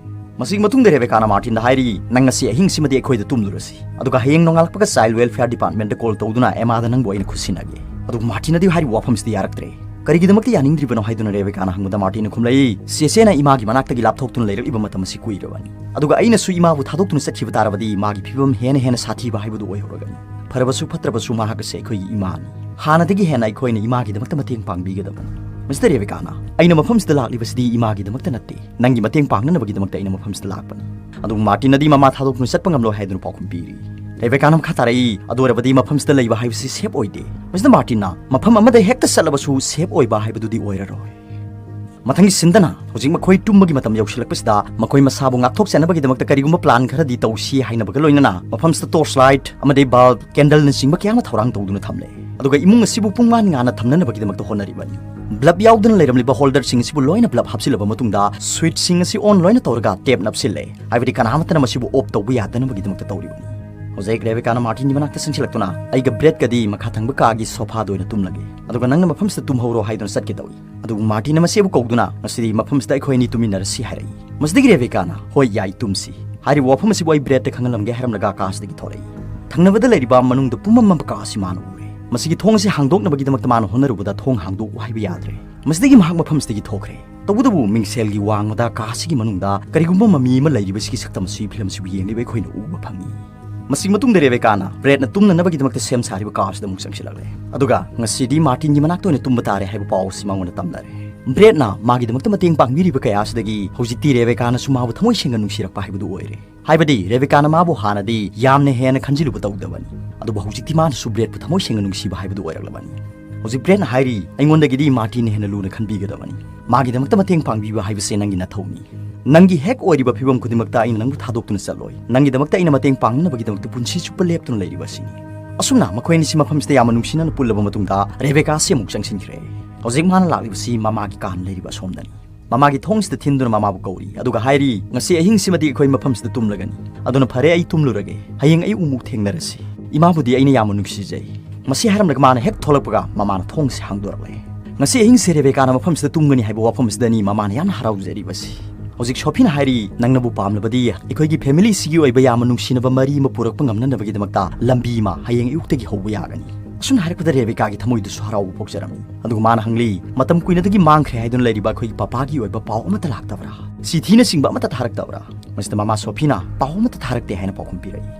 ꯃꯁꯤꯒꯤ ꯃꯇꯨꯡꯗ ꯔꯦꯕꯦꯀꯥꯅ ꯃꯥꯔꯇꯤꯟꯗ ꯍꯥꯏꯔꯤ, "ꯅꯪ ꯉꯁꯤ ꯑꯍꯤꯡꯁꯤꯃꯗꯤ ꯑꯩꯈꯣꯏꯗ ꯇꯨꯝꯂꯨꯔꯁꯤ, ꯑꯗꯨꯒ ꯍꯌꯦꯡ ꯅꯣꯡꯉꯥꯜꯂꯛꯄꯒ ꯆꯥꯏꯜ ꯋꯦꯜꯐꯤꯌꯔ ꯗꯤꯄꯥꯔꯠꯃꯦꯟꯇ ꯀꯣꯜ ꯇꯧꯗꯨꯅ ꯑꯦꯃꯥꯗ ꯅꯪꯕꯨ ꯑꯩꯅ ꯈꯨꯠꯁꯤꯟꯅꯒꯦ꯫" ꯑꯗꯨꯕꯨ ꯃꯥꯔꯇꯤꯟꯅꯗꯤ ꯍꯥꯏꯔꯤꯕ ꯋꯥꯐꯝꯁꯤꯗꯤ ꯌꯥꯔꯛꯇ꯭ꯔꯦ꯫ "ꯀꯔꯤꯒꯤꯗꯃꯛꯇ ꯌꯥꯅꯤꯡꯗ꯭ꯔꯤꯕꯅꯣ?" ꯍꯥꯏꯗꯨꯅ ꯔꯦꯕꯦꯀꯥꯅ ꯍꯪꯕꯗ ꯃꯥꯔꯇꯤꯟꯅ ꯈꯨꯝꯂꯛꯏ, "ꯆꯦꯆꯦꯅ ꯏꯃꯥꯒꯤ ꯃꯅꯥꯛꯇꯒꯤ ꯂꯥꯞꯊꯣꯛꯇꯨꯅ ꯂꯩꯔꯛꯂꯤꯕ ꯃꯇꯝ ꯑꯁꯤ ꯀꯨꯏꯔꯕꯅꯤ꯫ ꯑꯗꯨꯒ ꯑꯩꯅꯁꯨ ꯏꯃꯥꯕꯨ ꯊꯥꯗꯣꯛꯇꯨꯅ ꯆꯠꯈꯤꯕ ꯇꯥꯔꯕꯗꯤ ꯏꯃꯥꯒꯤ ꯐꯤꯕꯝ ꯍꯦꯟꯅ ꯍꯦꯟꯅ ꯁꯥꯊꯤꯕ ꯍꯥꯏꯕꯗꯨ ꯑꯣꯏꯍꯧꯔꯒꯅꯤ꯫ ꯐꯔꯕꯁꯨ ꯐꯠꯇ꯭ꯔꯕꯁꯨ ꯃꯍꯥꯛ ꯑꯁꯤ ꯑꯩꯈꯣꯏꯒꯤ ꯏꯃꯥꯅꯤ꯫ ꯍꯥꯟꯅꯗꯒꯤ ꯍꯦꯟꯅ ꯑꯩꯈꯣꯏꯅ ꯏꯃꯥꯒꯤꯗꯃꯛꯇ ꯃꯇꯦꯡ ꯄꯥꯡꯕꯤꯒꯗꯕꯅꯤ꯫" ꯃꯤꯁꯇꯔ ꯔꯦꯕꯦꯀꯥꯅ, "ꯑꯩꯅ ꯃꯐꯝꯁꯤꯗ ꯂꯥꯛꯂꯤꯕꯁꯤꯗꯤ ꯏꯃꯥꯒꯤꯗꯃꯛꯇ ꯅꯠꯇꯦ, ꯅꯪꯒꯤ ꯃꯇꯦꯡ ꯄꯥꯡꯅꯅꯕꯒꯤꯗꯃꯛꯇ ꯑꯩꯅ ꯃꯐꯝꯁꯤꯗ ꯂꯥꯛꯄꯅꯤ꯫" ꯑꯗꯨꯕꯨ ꯃꯥꯔꯇꯤꯟꯅꯗꯤ ꯃꯃꯥ ꯊꯥꯗꯣꯛꯇꯨꯅ ꯆꯠꯄ ꯉꯝꯂꯣꯏ ꯍꯥꯏꯗꯨꯅ ꯄꯥꯎꯈꯨꯝ ꯄꯤꯔꯤ꯫ ꯔꯦꯕꯦꯀꯥꯅ ꯃꯈꯥ ꯇꯥꯔꯛꯏ, "ꯑꯗꯨ ꯑꯣꯏꯔꯕꯗꯤ ꯃꯐꯝꯁꯤꯗ ꯂꯩꯕ ꯍꯥꯏꯕꯁꯤ ꯁꯦꯐ ꯑꯣꯏꯗꯦ꯫" ꯃꯤꯁꯇꯔ ꯃꯥꯔꯇꯤꯟꯅ, "ꯃꯐꯝ ꯑꯃꯗ ꯍꯦꯛꯇ ꯆꯠꯂꯕꯁꯨ ꯁꯦꯐ ꯑꯣꯏꯕ ꯍꯥꯏꯕꯗꯨꯗꯤ ꯑꯣꯏꯔꯔꯣꯏ꯫" ꯃꯊꯪꯒꯤ ꯁꯤꯟꯗꯅ ꯍꯧꯖꯤꯛ ꯃꯈꯣꯏ ꯇꯨꯝꯕꯒꯤ ꯃꯇꯝ ꯌꯧꯁꯤꯜꯂꯛꯄꯁꯤꯗ ꯃꯈꯣꯏ ꯃꯁꯥꯕꯨ ꯉꯥꯛꯊꯣꯛꯆꯅꯕꯒꯤꯗꯃꯛꯇ ꯀꯔꯤꯒꯨꯝꯕ ꯄ꯭ꯂꯥꯟ ꯈꯔꯗꯤ ꯇꯧꯁꯤ ꯍꯥꯏꯅꯕꯒ ꯂꯣꯏꯅꯅ ꯃꯐꯝꯁꯤꯗ ꯇꯣꯔꯆ ꯂꯥꯏꯠ ꯑꯃꯗꯤ ꯕꯜꯕ, ꯀꯦꯟꯗꯜꯅꯆꯤꯡꯕ ꯀꯌꯥ ꯑꯃ ꯊꯧꯔꯥꯡ ꯇꯧꯗꯨꯅ ꯊꯝꯂꯦ꯫ ꯑꯗꯨꯒ ꯏꯃꯨꯡ ꯑꯁꯤꯕꯨ ꯄꯨꯡꯉꯥꯟ ꯉꯥꯟꯅ ꯊꯝꯅꯅꯕꯒꯤꯗꯃꯛꯇ ꯍꯣꯠꯅꯔꯤꯕꯅꯤ꯫ ꯕ꯭ꯂꯕ ꯌꯥꯎꯗꯅ ꯂꯩꯔꯝꯂꯤꯕ ꯍꯣꯜꯗꯔꯁꯤꯡ ꯑꯁꯤꯕꯨ ꯂꯣꯏꯅ ꯕ꯭ꯂꯕ ꯍꯥꯞꯆꯤꯜꯂꯕ ꯃꯇꯨꯡꯗ ꯁ꯭ꯋꯤꯠꯁꯤꯡ ꯑꯁꯤ ꯑꯣꯟ ꯂꯣꯏꯅ ꯇꯧꯔꯒ ꯇꯦꯞ ꯅꯞꯁꯤꯜꯂꯦ, ꯍꯥꯏꯕꯗꯤ ꯀꯅꯥꯃꯠꯇꯅ ꯃꯁꯤꯕꯨ ꯑꯣꯐ ꯇꯧꯕ ꯌꯥꯗꯅꯕꯒꯤꯗꯃꯛꯇ ꯇꯧꯔꯤꯕꯅꯤ꯫ ꯍꯧꯖꯤꯛ ꯔꯦꯕꯦꯀꯥꯅ ꯃꯥꯔꯇꯤꯟꯒꯤ ꯃꯅꯥꯛꯇ ꯆꯪꯁꯤꯜꯂꯛꯇꯨꯅ, "ꯑꯩꯒ ꯕ꯭ꯔꯦꯗꯀꯗꯤ ꯃꯈꯥ ꯊꯪꯕ ꯀꯥꯒꯤ ꯁꯣꯐꯥꯗ ꯑꯣꯏꯅ ꯇꯨꯝꯂꯒꯦ, ꯑꯗꯨꯒ ꯅꯪꯅ ꯃꯐꯝꯁꯤꯗ ꯇꯨꯝꯍꯧꯔꯣ" ꯍꯥꯏꯗꯨꯅ ꯆꯠꯀꯦ ꯇꯧꯏ꯫ ꯑꯗꯨꯕꯨ ꯃꯥꯔꯇꯤꯟꯅ ꯃꯁꯤ ꯑꯃꯨꯛ ꯀꯧꯗꯨꯅ, "ꯉꯁꯤꯗꯤ ꯃꯐꯝꯁꯤꯗ ꯑꯩꯈꯣꯏ ꯑꯅꯤ ꯇꯨꯝꯃꯤꯟꯅꯔꯁꯤ" ꯍꯥꯏꯔꯛꯏ꯫ ꯃꯁꯤꯗꯒꯤ ꯔꯦꯕꯦꯀꯥꯅ, "ꯍꯣꯏ, ꯌꯥꯏ, ꯇꯨꯝꯁꯤ꯫ ꯍꯥꯏꯔꯤꯕ ꯋꯥꯐꯝ ꯑꯁꯤꯕꯨ ꯑꯩ ꯕ꯭ꯔꯦꯗꯇ ꯈꯪꯍꯜꯂꯝꯒꯦ" ꯍꯥꯏꯔꯝꯂꯒ ꯀꯥꯁꯤꯗꯒꯤ ꯊꯣꯔꯛꯏ꯫ ꯊꯪꯅꯕꯗ ꯂꯩꯔꯤꯕ ꯃꯅꯨꯡꯗ ꯄꯨꯝꯃꯝꯕ ꯀꯥ ꯑꯁꯤ ꯃꯥꯅ ꯎꯔꯦ꯫ ꯃꯁꯤꯒꯤ ꯊꯣꯡ ꯑꯁꯤ ꯍꯥꯡꯗꯣꯛꯅꯕꯒꯤꯗꯃꯛꯇ ꯃꯥꯅ ꯍꯣꯠꯅꯔꯨꯕꯗ ꯊꯣꯡ ꯍꯥꯡꯗꯣꯛꯎ ꯍꯥꯏꯕ ꯌꯥꯗ꯭ꯔꯦ꯫ ꯃꯁꯤꯗꯒꯤ ꯃꯍꯥꯛ ꯃꯐꯝꯁꯤꯗꯒꯤ ꯊꯣꯛꯈ꯭ꯔꯦ꯫ ꯇꯧꯕꯇꯕꯨ ꯃꯤꯡꯁꯦꯜꯒꯤ ꯋꯥꯡꯃꯗ ꯀꯥ ꯑꯁꯤꯒꯤ ꯃꯅꯨꯡꯗ ꯀꯔꯤꯒꯨꯝꯕ ꯃꯃꯤ ꯑꯃ ꯂꯩꯔꯤꯕꯁꯤꯒꯤ ꯁꯛꯇꯝ ꯑꯁꯤ ꯐꯤꯂꯝ ꯑꯁꯤꯕꯨ ꯌꯦꯡꯂꯤꯕ ꯑꯩꯈꯣꯏꯅ ꯎꯕ ꯐꯪꯏ꯫ ꯃꯁꯤꯒꯤ ꯃꯇꯨꯡꯗ ꯔꯦꯕꯦꯀꯥꯅ ꯕ꯭ꯔꯦꯗꯅ ꯇꯨꯝꯅꯅꯕꯒꯤꯗꯃꯛꯇ ꯁꯦꯝ ꯁꯥꯔꯤꯕ ꯀꯥ ꯑꯁꯤꯗ ꯑꯃꯨꯛ ꯆꯪꯁꯤꯜꯂꯛꯂꯦ꯫ ꯑꯗꯨꯒ ꯉꯁꯤꯗꯤ ꯃꯥꯔꯇꯤꯟꯒꯤ ꯃꯅꯥꯛꯇ ꯑꯣꯏꯅ ꯇꯨꯝꯕ ꯇꯥꯔꯦ ꯍꯥꯏꯕ ꯄꯥꯎ ꯑꯁꯤ ꯃꯉꯣꯟꯗ ꯇꯝꯅꯔꯦ꯫ ꯕ꯭ꯔꯦꯗꯅ ꯃꯥꯒꯤꯗꯃꯛꯇ ꯃꯇꯦꯡ ꯄꯥꯡꯕꯤꯔꯤꯕ ꯀꯌꯥ ꯑꯁꯤꯗꯒꯤ ꯍꯧꯖꯤꯛꯇꯤ ꯔꯦꯕꯦꯀꯥꯅꯁꯨ ꯃꯥꯕꯨ ꯊꯃꯣꯏ ꯁꯦꯡꯅ ꯅꯨꯡꯁꯤꯔꯛꯄ ꯍꯥꯏꯕꯗꯨ ꯑꯣꯏꯔꯦ꯫ ꯍꯥꯏꯕꯗꯤ ꯔꯦꯕꯦꯀꯥꯅ ꯃꯥꯕꯨ ꯍꯥꯟꯅꯗꯤ ꯌꯥꯝꯅ ꯍꯦꯟꯅ ꯈꯟꯖꯤꯜꯂꯨꯕ ꯇꯧꯗꯕꯅꯤ, ꯑꯗꯨꯕꯨ ꯍꯧꯖꯤꯛꯇꯤ ꯃꯥꯅꯁꯨ ꯕ꯭ꯔꯦꯗꯄꯨ ꯊꯃꯣꯏ ꯁꯦꯡꯅ ꯅꯨꯡꯁꯤꯕ ꯍꯥꯏꯕꯗꯨ ꯑꯣꯏꯔꯛꯂꯕꯅꯤ꯫ ꯍꯧꯖꯤꯛ ꯕ꯭ꯔꯦꯗꯅ ꯍꯥꯏꯔꯤ, "ꯑꯩꯉꯣꯟꯗꯒꯤꯗꯤ ꯃꯥꯔꯇꯤꯟꯅ ꯍꯦꯟꯅ ꯂꯨꯅ ꯈꯟꯕꯤꯒꯗꯕꯅꯤ꯫ ꯃꯥꯒꯤꯗꯃꯛꯇ ꯃꯇꯦꯡ ꯄꯥꯡꯕꯤꯕ ꯍꯥꯏꯕꯁꯦ ꯅꯪꯒꯤ ꯅꯊꯧꯅꯤ꯫ "ꯅꯪꯒꯤ ꯍꯦꯛ ꯑꯣꯏꯔꯤꯕ ꯐꯤꯕꯝ ꯈꯨꯗꯤꯡꯃꯛꯇ ꯑꯩꯅ ꯅꯪꯕꯨ ꯊꯥꯗꯣꯛꯇꯨꯅ ꯆꯠꯂꯣꯏ꯫ ꯅꯪꯒꯤꯗꯃꯛꯇ ꯑꯩꯅ ꯃꯇꯦꯡ ꯄꯥꯡꯅꯅꯕꯒꯤꯗꯃꯛꯇ ꯄꯨꯟꯁꯤ ꯆꯨꯞꯄ ꯂꯦꯞꯇꯨꯅ ꯂꯩꯔꯤꯕ ꯑꯁꯤꯅꯤ"꯫ ꯑꯁꯨꯝꯅ ꯃꯈꯣꯏ ꯑꯅꯤꯁꯤ ꯃꯐꯝꯁꯤꯗ ꯌꯥꯝꯅ ꯅꯨꯡꯁꯤꯅꯅ ꯄꯨꯜꯂꯕ ꯃꯇꯨꯡꯗ ꯔꯦꯕꯦꯀꯥꯁꯤ ꯑꯃꯨꯛ ꯆꯪꯁꯤꯟꯈ꯭ꯔꯦ꯫ ꯍꯧꯖꯤꯛ ꯃꯥꯅ ꯂꯥꯛꯂꯤꯕꯁꯤ ꯃꯃꯥꯒꯤ ꯀꯥ ꯂꯩꯔꯤꯕ ꯑꯁꯣꯝꯗꯅꯤ꯫ ꯃꯃꯥꯒꯤ ꯊꯣꯡꯁꯤꯗ ꯊꯤꯟꯗꯨꯅ ꯃꯃꯥꯕꯨ ꯀꯧꯔꯤ, ꯑꯗꯨꯒ ꯍꯥꯏꯔꯤ, "ꯉꯁꯤ ꯑꯍꯤꯡꯁꯤꯃꯗꯤ ꯑꯩꯈꯣꯏ ꯃꯐꯝꯁꯤꯗ ꯇꯨꯝꯂꯒꯅꯤ꯫ ꯑꯗꯨꯅ ꯐꯔꯦ, ꯑꯩ ꯇꯨꯝꯂꯨꯔꯒꯦ꯫ ꯍꯌꯦꯡ ꯑꯌꯨꯛ ꯑꯃꯨꯛ ꯊꯦꯡꯅꯔꯁꯤ"꯫ ꯏꯃꯥꯕꯨꯗꯤ ꯑꯩꯅ ꯌꯥꯝꯅ ꯅꯨꯡꯁꯤꯖꯩ꯫ ꯃꯁꯤ ꯍꯥꯏꯔꯝꯂꯒ ꯃꯥꯅ ꯍꯦꯛ ꯊꯣꯛꯂꯛꯄꯒ ꯃꯃꯥꯅ ꯊꯣꯡꯁꯤ ꯍꯥꯡꯗꯣꯔꯛꯂꯦ꯫ ꯉꯁꯤ ꯑꯍꯤꯡꯁꯦ ꯔꯦꯕꯦꯀꯥꯅ ꯃꯐꯝꯁꯤꯗ ꯇꯨꯝꯒꯅꯤ ꯍꯥꯏꯕ ꯋꯥꯐꯝꯁꯤꯗꯅꯤ ꯃꯃꯥꯅ ꯌꯥꯝꯅ ꯍꯔꯥꯎꯖꯔꯤꯕꯁꯤ꯫ ꯍꯧꯖꯤꯛ ꯁꯣꯐꯤꯅ ꯍꯥꯏꯔꯤ, "ꯅꯪꯅꯕꯨ ꯄꯥꯝꯂꯕꯗꯤ ꯑꯩꯈꯣꯏꯒꯤ ꯐꯦꯃꯤꯂꯤꯁꯤꯒꯤ ꯑꯣꯏꯕ ꯌꯥꯝꯅ ꯅꯨꯡꯁꯤꯅꯕ ꯃꯔꯤ ꯑꯃ ꯄꯨꯔꯛꯄ ꯉꯝꯅꯅꯕꯒꯤꯗꯃꯛꯇ ꯂꯝꯕꯤ ꯑꯃ ꯍꯌꯦꯡ ꯑꯌꯨꯛꯇꯒꯤ ꯍꯧꯕ ꯌꯥꯒꯅꯤ"꯫ ꯑꯁꯨꯝꯅ ꯍꯥꯏꯔꯛꯄꯗ ꯔꯦꯕꯦꯀꯥꯒꯤ ꯊꯃꯣꯏꯗꯁꯨ ꯍꯔꯥꯎꯕ ꯄꯣꯛꯆꯔꯝꯃꯤ꯫ ꯑꯗꯨꯒ ꯃꯥꯅ ꯍꯪꯂꯤ, "ꯃꯇꯝ ꯀꯨꯏꯅꯗꯒꯤ ꯃꯥꯡꯈ꯭ꯔꯦ ꯍꯥꯏꯗꯨꯅ ꯂꯩꯔꯤꯕ ꯑꯩꯈꯣꯏꯒꯤ ꯄꯄꯥꯒꯤ ꯑꯣꯏꯕ ꯄꯥꯎ ꯑꯃꯠꯇ ꯂꯥꯛꯇꯕ꯭ꯔꯥ? ꯆꯤꯊꯤꯅꯆꯤꯡꯕ ꯑꯃꯠꯇ ꯊꯥꯔꯛꯇꯕ꯭ꯔꯥ?" ꯃꯁꯤꯗ ꯃꯃꯥ ꯁꯣꯐꯤꯅ, "ꯄꯥꯎ ꯑꯃꯠꯇ ꯊꯥꯔꯛꯇꯦ" ꯍꯥꯏꯅ ꯄꯥꯎꯈꯨꯝ ꯄꯤꯔꯛꯏ꯫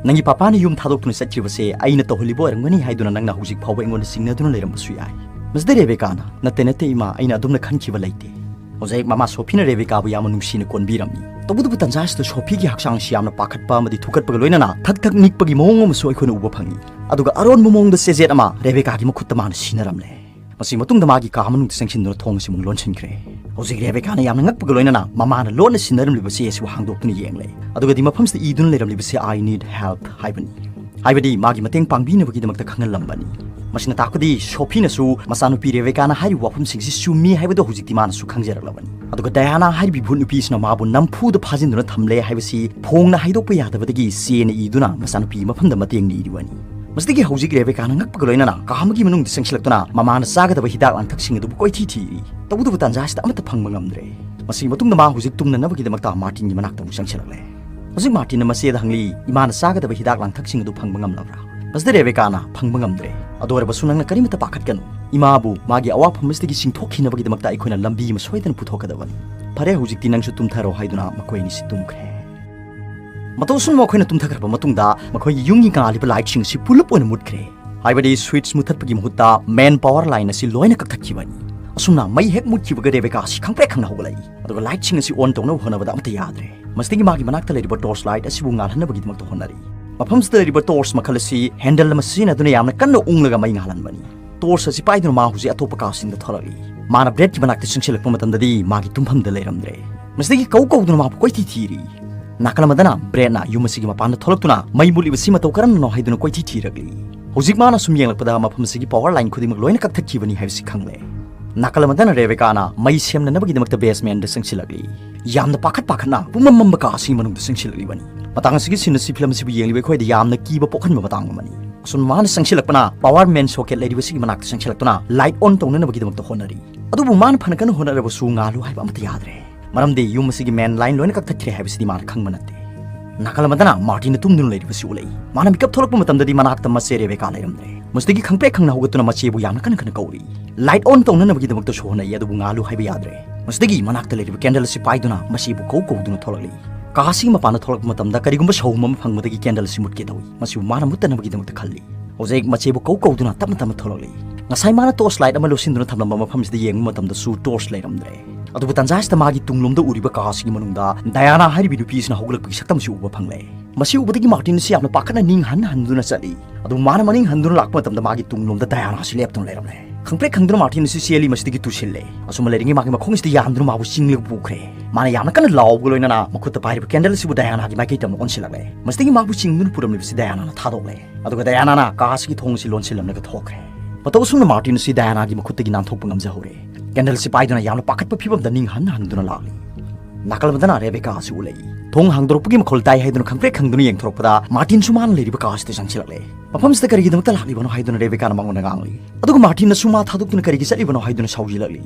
"ꯅꯪꯒꯤ ꯄꯄꯥꯅ ꯌꯨꯝ ꯊꯥꯗꯣꯛꯇꯨꯅ ꯆꯠꯈꯤꯕꯁꯦ ꯑꯩꯅ ꯇꯧꯍꯜꯂꯤꯕ ꯑꯣꯏꯔꯝꯒꯅꯤ ꯍꯥꯏꯗꯨꯅ ꯅꯪꯅ ꯍꯧꯖꯤꯛ ꯐꯥꯎꯕ ꯑꯩꯉꯣꯟꯗ ꯆꯤꯡꯅꯗꯨꯅ ꯂꯩꯔꯝꯕꯁꯨ ꯌꯥꯏ"꯫ ꯃꯁꯤꯗ ꯔꯦꯕꯦꯀꯥꯅ, "ꯅꯠꯇꯦ, ꯅꯠꯇꯦ ꯏꯃꯥ, ꯑꯩꯅ ꯑꯗꯨꯝꯅ ꯈꯟꯈꯤꯕ ꯂꯩꯇꯦ"꯫ ꯍꯧꯖꯤꯛ ꯃꯃꯥ ꯁꯣꯐꯤꯅ ꯔꯦꯕꯦꯀꯥꯕꯨ ꯌꯥꯝꯅ ꯅꯨꯡꯁꯤꯅ ꯀꯣꯟꯕꯤꯔꯝꯃꯤ꯫ ꯇꯧꯕꯇꯕꯨ ꯇꯟꯖꯥ ꯑꯁꯤꯗ ꯁꯣꯐꯤꯒꯤ ꯍꯛꯆꯥꯡꯁꯤ ꯌꯥꯝꯅ ꯄꯥꯈꯠꯄ ꯑꯃꯗꯤ ꯊꯨꯀꯠꯄꯒ ꯂꯣꯏꯅꯅ ꯊꯛ ꯊꯛ ꯅꯤꯛꯄꯒꯤ ꯃꯑꯣꯡ ꯑꯃꯁꯨ ꯑꯩꯈꯣꯏꯅ ꯎꯕ ꯐꯪꯉꯤ꯫ ꯑꯗꯨꯒ ꯑꯔꯣꯟꯕ ꯃꯑꯣꯡꯗ ꯆꯦꯖꯦꯠ ꯑꯃ ꯔꯦꯕꯦꯀꯥꯒꯤ ꯃꯈꯨꯠꯇ ꯃꯥꯅ ꯁꯤꯟꯅꯔꯝꯂꯦ꯫ ꯃꯁꯤ ꯃꯇꯨꯡꯗ ꯃꯥꯒꯤ ꯀꯥ ꯃꯅꯨꯡꯗ ꯆꯪꯁꯤꯟꯗꯨꯅ ꯊꯣꯡ ꯑꯁꯤ ꯑꯃꯨꯛ ꯂꯣꯟꯁꯤꯟꯈ꯭ꯔꯦ꯫ ꯍꯧꯖꯤꯛ ꯔꯦꯕꯦꯀꯥꯅ ꯌꯥꯝꯅ ꯉꯛꯄꯒ ꯂꯣꯏꯅꯅ ꯃꯃꯥꯅ ꯂꯣꯟꯅ ꯁꯤꯟꯅꯔꯝꯂꯤꯕ ꯆꯦ ꯑꯁꯤꯕꯨ ꯍꯥꯡꯗꯣꯛꯇꯨꯅ ꯌꯦꯡꯂꯦ꯫ ꯑꯗꯨꯒꯗꯤ ꯃꯐꯝꯁꯤꯗ ꯏꯗꯨꯅ ꯂꯩꯔꯝꯂꯤꯕꯁꯤ "I need help" ꯍꯥꯏꯕꯅꯤ꯫ ꯍꯥꯏꯕꯗꯤ ꯃꯥꯒꯤ ꯃꯇꯦꯡ ꯄꯥꯡꯕꯤꯅꯕꯒꯤꯗꯃꯛꯇ ꯈꯪꯍꯜꯂꯝꯕꯅꯤ꯫ ꯃꯁꯤꯅ ꯇꯥꯛꯄꯗꯤ ꯁꯣꯐꯤꯅꯁꯨ ꯃꯆꯥꯅꯨꯄꯤ ꯔꯦꯕꯦꯀꯥꯅ ꯍꯥꯏꯔꯤꯕ ꯋꯥꯐꯝꯁꯤꯡꯁꯤ ꯆꯨꯝꯃꯤ ꯍꯥꯏꯕꯗꯨ ꯍꯧꯖꯤꯛꯇꯤ ꯃꯥꯅꯁꯨ ꯈꯪꯖꯔꯛꯂꯕꯅꯤ꯫ ꯑꯗꯨꯒ ꯗꯌꯥꯅꯥ ꯍꯥꯏꯔꯤꯕ ꯏꯚꯨꯠ ꯅꯨꯄꯤꯁꯤꯅ ꯃꯥꯕꯨ ꯅꯝꯐꯨꯗ ꯐꯥꯖꯤꯟꯗꯨꯅ ꯊꯝꯂꯦ ꯍꯥꯏꯕꯁꯤ ꯐꯣꯡꯅ ꯍꯥꯏꯗꯣꯛꯄ ꯌꯥꯗꯕꯗꯒꯤ ꯆꯦꯅ ꯏꯗꯨꯅ ꯃꯆꯥꯅꯨꯄꯤꯒꯤ ꯃꯐꯝꯗ ꯃꯇꯦꯡ ꯅꯤꯔꯤꯕꯅꯤ꯫ ꯃꯁꯤꯗꯒꯤ ꯍꯧꯖꯤꯛ ꯔꯦꯕꯦꯀꯥꯅ ꯉꯛꯄꯒ ꯂꯣꯏꯅꯅ ꯀꯥ ꯑꯃꯒꯤ ꯃꯅꯨꯡꯗ ꯆꯪꯁꯤꯜꯂꯛꯇꯨꯅ ꯃꯃꯥꯅ ꯆꯥꯒꯗꯕ ꯍꯤꯗꯥꯛ ꯂꯥꯡꯊꯛꯁꯤꯡ ꯑꯗꯨꯕꯨ ꯀꯣꯏꯊꯤ ꯊꯤꯔꯤ꯫ ꯇꯧꯕꯇꯕꯨ ꯇꯥꯟꯖꯥ ꯑꯁꯤꯗ ꯑꯃꯠꯇ ꯐꯪꯕ ꯉꯝꯗ꯭ꯔꯦ꯫ ꯃꯁꯤꯒꯤ ꯃꯇꯨꯡꯗ ꯃꯥ ꯍꯧꯖꯤꯛ ꯇꯨꯝꯅꯅꯕꯒꯤꯗꯃꯛꯇ ꯃꯥꯔꯇꯤꯟꯒꯤ ꯃꯅꯥꯛꯇ ꯑꯃꯨꯛ ꯆꯪꯁꯤꯜꯂꯛꯂꯦ꯫ ꯍꯧꯖꯤꯛ ꯃꯥꯔꯇꯤꯟꯅ ꯃꯆꯦꯗ ꯍꯪꯂꯤ, "ꯏꯃꯥꯅ ꯆꯥꯒꯗꯕ ꯍꯤꯗꯥꯛ ꯂꯥꯡꯊꯛꯁꯤꯡ ꯑꯗꯨ ꯐꯪꯕ ꯉꯝꯂꯕ꯭ꯔꯥ?" ꯃꯁꯤꯗ ꯔꯦꯕꯦꯀꯥꯅ, "ꯐꯪꯕ ꯉꯝꯗ꯭ꯔꯦ꯫ ꯑꯗꯨ ꯑꯣꯏꯔꯕꯁꯨ ꯅꯪꯅ ꯀꯔꯤꯃꯠꯇ ꯄꯥꯈꯠꯀꯅꯨ꯫ ꯏꯃꯥꯕꯨ ꯃꯥꯒꯤ ꯑꯋꯥꯐꯝ ꯑꯁꯤꯗꯒꯤ ꯆꯤꯡꯊꯣꯛꯈꯤꯅꯕꯒꯤꯗꯃꯛꯇ ꯑꯩꯈꯣꯏꯅ ꯂꯝꯕꯤ ꯑꯃ ꯁꯣꯏꯗꯅ ꯄꯨꯊꯣꯛꯀꯗꯕꯅꯤ꯫ ꯐꯔꯦ, ꯍꯧꯖꯤꯛꯇꯤ ꯅꯪꯁꯨ ꯇꯨꯝꯊꯔꯣ" ꯍꯥꯏꯗꯨꯅ ꯃꯈꯣꯏ ꯑꯅꯤꯁꯤ ꯇꯨꯝꯈ꯭ꯔꯦ꯫ ꯃꯇꯧ ꯑꯁꯨꯝꯅ ꯃꯈꯣꯏꯅ ꯇꯨꯝꯊꯈ꯭ꯔꯕ ꯃꯇꯨꯡꯗ ꯃꯈꯣꯏꯒꯤ ꯌꯨꯝꯒꯤ ꯉꯥꯜꯂꯤꯕ ꯂꯥꯏꯠꯁꯤꯡ ꯑꯁꯤ ꯄꯨꯂꯞ ꯑꯣꯏꯅ ꯃꯨꯠꯈ꯭ꯔꯦ꯫ ꯍꯥꯏꯕꯗꯤ ꯁ꯭ꯋꯤꯠꯆ ꯃꯨꯊꯠꯄꯒꯤ ꯃꯍꯨꯠꯇ ꯃꯦꯟ ꯄꯥꯋꯔ ꯂꯥꯏꯟ ꯑꯁꯤ ꯂꯣꯏꯅ ꯀꯛꯊꯠꯈꯤꯕꯅꯤ꯫ ꯑꯁꯨꯝꯅ ꯃꯩ ꯍꯦꯛ ꯃꯨꯠꯈꯤꯕꯒ ꯔꯦꯕꯦꯀꯥ ꯑꯁꯤ ꯈꯪꯄ꯭ꯔꯦꯛ ꯈꯪꯅ ꯍꯧꯒꯠꯂꯛꯏ꯫ ꯑꯗꯨꯒ ꯂꯥꯏꯠꯁꯤꯡ ꯑꯁꯤ ꯑꯣꯟ ꯇꯧꯅꯕ ꯍꯣꯠꯅꯕꯗ ꯑꯃꯠꯇ ꯌꯥꯗ꯭ꯔꯦ꯫ ꯃꯁꯤꯗꯒꯤ ꯃꯥꯒꯤ ꯃꯅꯥꯛꯇ ꯂꯩꯔꯤꯕ ꯇꯣꯔꯆ ꯂꯥꯏꯠ ꯑꯁꯤꯕꯨ ꯉꯥꯜꯍꯟꯅꯕꯒꯤꯗꯃꯛꯇ ꯍꯣꯠꯅꯔꯤ꯫ ꯃꯐꯝꯁꯤꯗ ꯂꯩꯔꯤꯕ ꯇꯣꯔꯆ ꯃꯈꯜ ꯑꯁꯤ ꯍꯦꯟꯗꯜ ꯑꯃ ꯁꯤꯖꯤꯟꯅꯗꯨꯅ ꯌꯥꯝꯅ ꯀꯟꯅ ꯎꯪꯂꯒ ꯃꯩ ꯉꯥꯜꯍꯟꯕꯅꯤ꯫ ꯇꯣꯔꯆ ꯑꯁꯤ ꯄꯥꯏꯗꯨꯅ ꯃꯥ ꯍꯧꯖꯤꯛ ꯑꯇꯣꯞꯄ ꯀꯥꯁꯤꯡꯗ ꯊꯣꯔꯛꯂꯤ꯫ ꯃꯥꯅ ꯕ꯭ꯔꯦꯗꯀꯤ ꯃꯅꯥꯛꯇ ꯆꯪꯁꯤꯜꯂꯛꯄ ꯃꯇꯝꯗꯗꯤ ꯃꯥꯒꯤ ꯇꯨꯝꯐꯝꯗ ꯂꯩꯔꯝꯗ꯭ꯔꯦ꯫ ꯃꯁꯤꯗꯒꯤ ꯀꯧ ꯀꯧꯗꯨꯅ ꯃꯥꯕꯨ ꯀꯣꯏꯊꯤ ꯊꯤꯔꯤ꯫ ꯅꯥꯀꯜ ꯑꯃꯗꯅ ꯕ꯭ꯔꯦꯠꯅ ꯌꯨꯝ ꯑꯁꯤꯒꯤ ꯃꯄꯥꯟꯗ ꯊꯣꯛꯂꯛꯇꯨꯅ ꯃꯩ ꯃꯨꯠꯂꯤꯕꯁꯤ ꯃꯇꯧ ꯀꯔꯝꯅꯅꯣ ꯍꯥꯏꯗꯨꯅ ꯀꯣꯏꯊꯤ ꯊꯤꯔꯛꯂꯤ꯫ ꯍꯧꯖꯤꯛ ꯃꯥꯅ ꯁꯨꯝ ꯌꯦꯡꯂꯛꯄꯗ ꯃꯐꯝ ꯑꯁꯤꯒꯤ ꯄꯥꯋꯔ ꯂꯥꯏꯟ ꯈꯨꯗꯤꯡꯃꯛ ꯂꯣꯏꯅ ꯀꯛꯊꯠꯈꯤꯕꯅꯤ ꯍꯥꯏꯕꯁꯤ ꯈꯪꯂꯦ꯫ ꯅꯥꯀꯜ ꯑꯃꯗꯅ ꯔꯦꯕꯦꯀꯥꯅ ꯃꯩ ꯁꯦꯝꯅꯅꯕꯒꯤꯗꯃꯛꯇ ꯕꯦꯁꯃꯦꯟꯗ ꯆꯪꯁꯤꯜꯂꯛꯂꯤ꯫ ꯌꯥꯝꯅ ꯄꯥꯈꯠ ꯄꯥꯈꯠꯅ ꯄꯨꯝꯃꯝ ꯃꯝꯕ ꯀꯥ ꯑꯁꯤꯒꯤ ꯃꯅꯨꯡꯗ ꯆꯪꯁꯤꯜꯂꯛꯂꯤꯕꯅꯤ꯫ ꯃꯇꯥꯡ ꯑꯁꯤꯒꯤ ꯁꯤꯟ ꯑꯁꯤ ꯐꯤꯂꯝ ꯑꯁꯤꯕꯨ ꯌꯦꯡꯂꯤꯕ ꯑꯩꯈꯣꯏꯗ ꯌꯥꯝꯅ ꯀꯤꯕ ꯄꯣꯛꯍꯟꯕ ꯃꯇꯥꯡ ꯑꯃꯅꯤ꯫ ꯑꯁꯨꯝ ꯃꯥꯅ ꯆꯪꯁꯤꯜꯂꯛꯄꯅ ꯄꯥꯋꯔ ꯃꯦꯟ ꯁꯣꯀꯦꯠ ꯂꯩꯔꯤꯕꯁꯤꯒꯤ ꯃꯅꯥꯛꯇ ꯆꯪꯁꯤꯜꯂꯛꯇꯨꯅ ꯂꯥꯏꯠ ꯑꯣꯟ ꯇꯧꯅꯅꯕꯒꯤꯗꯃꯛꯇ ꯍꯣꯠꯅꯔꯤ꯫ ꯑꯗꯨꯕꯨ ꯃꯥꯅ ꯐꯅ ꯀꯟꯅ ꯍꯣꯠꯅꯔꯕꯁꯨ ꯉꯥꯜꯂꯨ ꯍꯥꯏꯕ ꯑꯃꯠꯇ ꯌꯥꯗ꯭ꯔꯦ꯫ ꯃꯔꯝꯗꯤ ꯌꯨꯝ ꯑꯁꯤꯒꯤ ꯃꯦꯟ ꯂꯥꯏꯟ ꯂꯣꯏꯅ ꯀꯛꯊꯠꯈ꯭ꯔꯦ ꯍꯥꯏꯕꯁꯤꯗꯤ ꯃꯥꯅ ꯈꯪꯕ ꯅꯠꯇꯦ꯫ ꯅꯥꯀꯜ ꯑꯃꯗꯅ ꯃꯥꯔꯇꯤꯟꯅ ꯇꯨꯝꯗꯨꯅ ꯂꯩꯔꯤꯕꯁꯤ ꯎꯠꯂꯛꯏ꯫ ꯃꯥꯅ ꯃꯤꯀꯞ ꯊꯣꯛꯂꯛꯄ ꯃꯇꯝꯗꯗꯤ ꯃꯅꯥꯛꯇ ꯃꯆꯦ ꯔꯦꯕꯦꯀꯥ ꯂꯩꯔꯝꯗ꯭ꯔꯦ꯫ ꯃꯁꯤꯗꯒꯤ ꯈꯪꯄ꯭ꯔꯦꯛ ꯈꯪꯅ ꯍꯧꯒꯠꯇꯨꯅ ꯃꯆꯦꯕꯨ ꯌꯥꯝꯅ ꯀꯟꯅ ꯀꯟꯅ ꯀꯧꯔꯤ꯫ ꯂꯥꯏꯠ ꯑꯣꯟ ꯇꯧꯅꯅꯕꯒꯤꯗꯃꯛꯇꯁꯨ ꯍꯣꯠꯅꯩ, ꯑꯗꯨꯕꯨ ꯉꯥꯜꯂꯨ ꯍꯥꯏꯕ ꯌꯥꯗ꯭ꯔꯦ꯫ ꯃꯁꯤꯗꯒꯤ ꯃꯅꯥꯛꯇ ꯂꯩꯔꯤꯕ ꯀꯦꯟꯗꯜ ꯑꯁꯤ ꯄꯥꯏꯗꯨꯅ ꯃꯆꯦꯕꯨ ꯀꯧ ꯀꯧꯗꯨꯅ ꯊꯣꯛꯂꯛꯂꯤ꯫ ꯀꯥ ꯑꯁꯤꯒꯤ ꯃꯄꯥꯟꯗ ꯊꯣꯛꯂꯛꯄ ꯃꯇꯝꯗ ꯀꯔꯤꯒꯨꯝꯕ ꯁꯍꯨꯝ ꯑꯃ ꯐꯪꯕꯗꯒꯤ ꯀꯦꯟꯗꯜ ꯑꯁꯤ ꯃꯨꯠꯀꯦ ꯇꯧꯏ꯫ ꯃꯁꯤꯕꯨ ꯃꯥꯅ ꯃꯨꯠꯇꯅꯕꯒꯤꯗꯃꯛꯇ ꯈꯜꯂꯤ꯫ ꯍꯧꯖꯤꯛ ꯃꯆꯦꯕꯨ ꯀꯧ ꯀꯧꯗꯨꯅ ꯇꯞꯅ ꯇꯞꯅ ꯊꯣꯛꯂꯛꯂꯤ꯫ ꯉꯁꯥꯏ ꯃꯥꯅ ꯇꯣꯔꯆ ꯂꯥꯏꯠ ꯑꯃ ꯂꯧꯁꯤꯟꯗꯨꯅ ꯊꯝꯂꯝꯕ ꯃꯐꯝꯁꯤꯗ ꯌꯦꯡꯕ ꯃꯇꯝꯗꯁꯨ ꯇꯣꯔꯆ ꯂꯩꯔꯝꯗ꯭ꯔꯦ꯫ ꯑꯗꯨꯕꯨ ꯇꯟꯖꯥ ꯑꯁꯤꯗ ꯃꯥꯒꯤ ꯇꯨꯡꯂꯣꯝꯗ ꯎꯔꯤꯕ ꯀꯥ ꯑꯁꯤꯒꯤ ꯃꯅꯨꯡꯗ ꯗꯌꯥꯅꯥ ꯍꯥꯏꯔꯤꯕꯤ ꯅꯨꯄꯤ ꯑꯁꯤꯅ ꯍꯧꯒꯠꯂꯛꯄꯒꯤ ꯁꯛꯇꯝꯁꯤ ꯎꯕ ꯐꯪꯂꯦ꯫ ꯃꯁꯤ ꯎꯕꯗꯒꯤ ꯃꯥꯔꯇꯤꯟ ꯑꯁꯤ ꯌꯥꯝꯅ ꯄꯥꯈꯠꯅ ꯅꯤꯡ ꯍꯟ ꯍꯟꯗꯨꯅ ꯆꯠꯂꯤ꯫ ꯑꯗꯨꯕꯨ ꯃꯥꯅ ꯃꯅꯤꯡ ꯍꯟꯗꯨꯅ ꯂꯥꯛꯄ ꯃꯇꯝꯗ ꯃꯥꯒꯤ ꯇꯨꯡꯂꯣꯝꯗ ꯗꯌꯥꯅꯥ ꯑꯁꯤ ꯂꯦꯞꯇꯨꯅ ꯂꯩꯔꯝꯂꯦ꯫ ꯈꯪꯄ꯭ꯔꯦꯛ ꯈꯪꯗꯨꯅ ꯃꯥꯔꯇꯤꯟ ꯑꯁꯤ ꯆꯦꯜꯂꯤ, ꯃꯁꯤꯗꯒꯤ ꯇꯨꯁꯤꯜꯂꯦ꯫ ꯑꯁꯨꯝꯅ ꯂꯩꯔꯤꯉꯩ ꯃꯥꯒꯤ ꯃꯈꯣꯡ ꯑꯁꯤꯗ ꯌꯥꯟꯗꯨꯅ ꯃꯥꯕꯨ ꯆꯤꯡꯂꯒ ꯄꯨꯈ꯭ꯔꯦ꯫ ꯃꯥꯅ ꯌꯥꯝꯅ ꯀꯟꯅ ꯂꯥꯎꯕꯒ ꯂꯣꯏꯅꯅ ꯃꯈꯨꯠꯇ ꯄꯥꯏꯔꯤꯕ ꯀꯦꯟꯗꯜ ꯑꯁꯤꯕꯨ ꯗꯌꯥꯅꯥꯒꯤ ꯃꯥꯏꯀꯩ ꯇꯝꯅ ꯑꯣꯟꯁꯤꯜꯂꯛꯂꯦ꯫ ꯃꯁꯤꯗꯒꯤ ꯃꯥꯕꯨ ꯆꯤꯡꯗꯨꯅ ꯄꯨꯔꯝꯂꯤꯕꯁꯤ ꯗꯌꯥꯅꯥꯅ ꯊꯥꯗꯣꯛꯂꯦ꯫ ꯑꯗꯨꯒ ꯗꯌꯥꯅꯥꯅ ꯀꯥ ꯑꯁꯤꯒꯤ ꯊꯣꯡ ꯑꯁꯤ ꯂꯣꯟꯁꯤꯜꯂꯝꯂꯒ ꯊꯣꯛꯈ꯭ꯔꯦ꯫ ꯃꯇꯧ ꯑꯁꯨꯝꯅ ꯃꯥꯔꯇꯤꯟ ꯑꯁꯤ ꯗꯌꯥꯅꯥꯒꯤ ꯃꯈꯨꯠꯇꯒꯤ ꯅꯥꯟꯊꯣꯛꯄ ꯉꯝꯖꯍꯧꯔꯦ꯫ ꯀꯦꯟꯗꯜ ꯑꯁꯤ ꯄꯥꯏꯗꯨꯅ ꯌꯥꯝꯅ ꯄꯥꯈꯠꯄ ꯐꯤꯕꯝꯗ ꯅꯤꯡ ꯍꯟ ꯍꯟꯗꯨꯅ ꯂꯥꯛꯂꯤ꯫ ꯅꯥꯀꯜ ꯑꯃꯗꯅ ꯔꯦꯕꯦꯀꯥ ꯑꯁꯤ ꯎꯠꯂꯛꯏ꯫ ꯊꯣꯡ ꯍꯥꯡꯗꯣꯔꯛꯄꯒꯤ ꯃꯈꯣꯜ ꯇꯥꯏ ꯍꯥꯏꯗꯨꯅ ꯈꯪꯄ꯭ꯔꯦꯛ ꯈꯪꯗꯨꯅ ꯌꯦꯡꯊꯣꯔꯛꯄꯗ ꯃꯥꯔꯇꯤꯟꯁꯨ ꯃꯥꯅ ꯂꯩꯔꯤꯕ ꯀꯥ ꯑꯁꯤꯗ ꯆꯪꯁꯤꯜꯂꯛꯂꯦ꯫ ꯃꯐꯝꯁꯤꯗ ꯀꯔꯤꯒꯤꯗꯃꯛꯇ ꯂꯥꯛꯂꯤꯕꯅꯣ ꯍꯥꯏꯗꯨꯅ ꯔꯦꯕꯦꯀꯥꯅ ꯃꯉꯣꯟꯗ ꯉꯥꯡꯂꯤ꯫ ꯑꯗꯨꯒ ꯃꯥꯔꯇꯤꯟꯅꯁꯨ ꯃꯥ ꯊꯥꯗꯣꯛꯇꯨꯅ ꯀꯔꯤꯒꯤ ꯆꯠꯂꯤꯕꯅꯣ ꯍꯥꯏꯗꯨꯅ ꯁꯥꯎꯖꯤꯜꯂꯛꯂꯤ꯫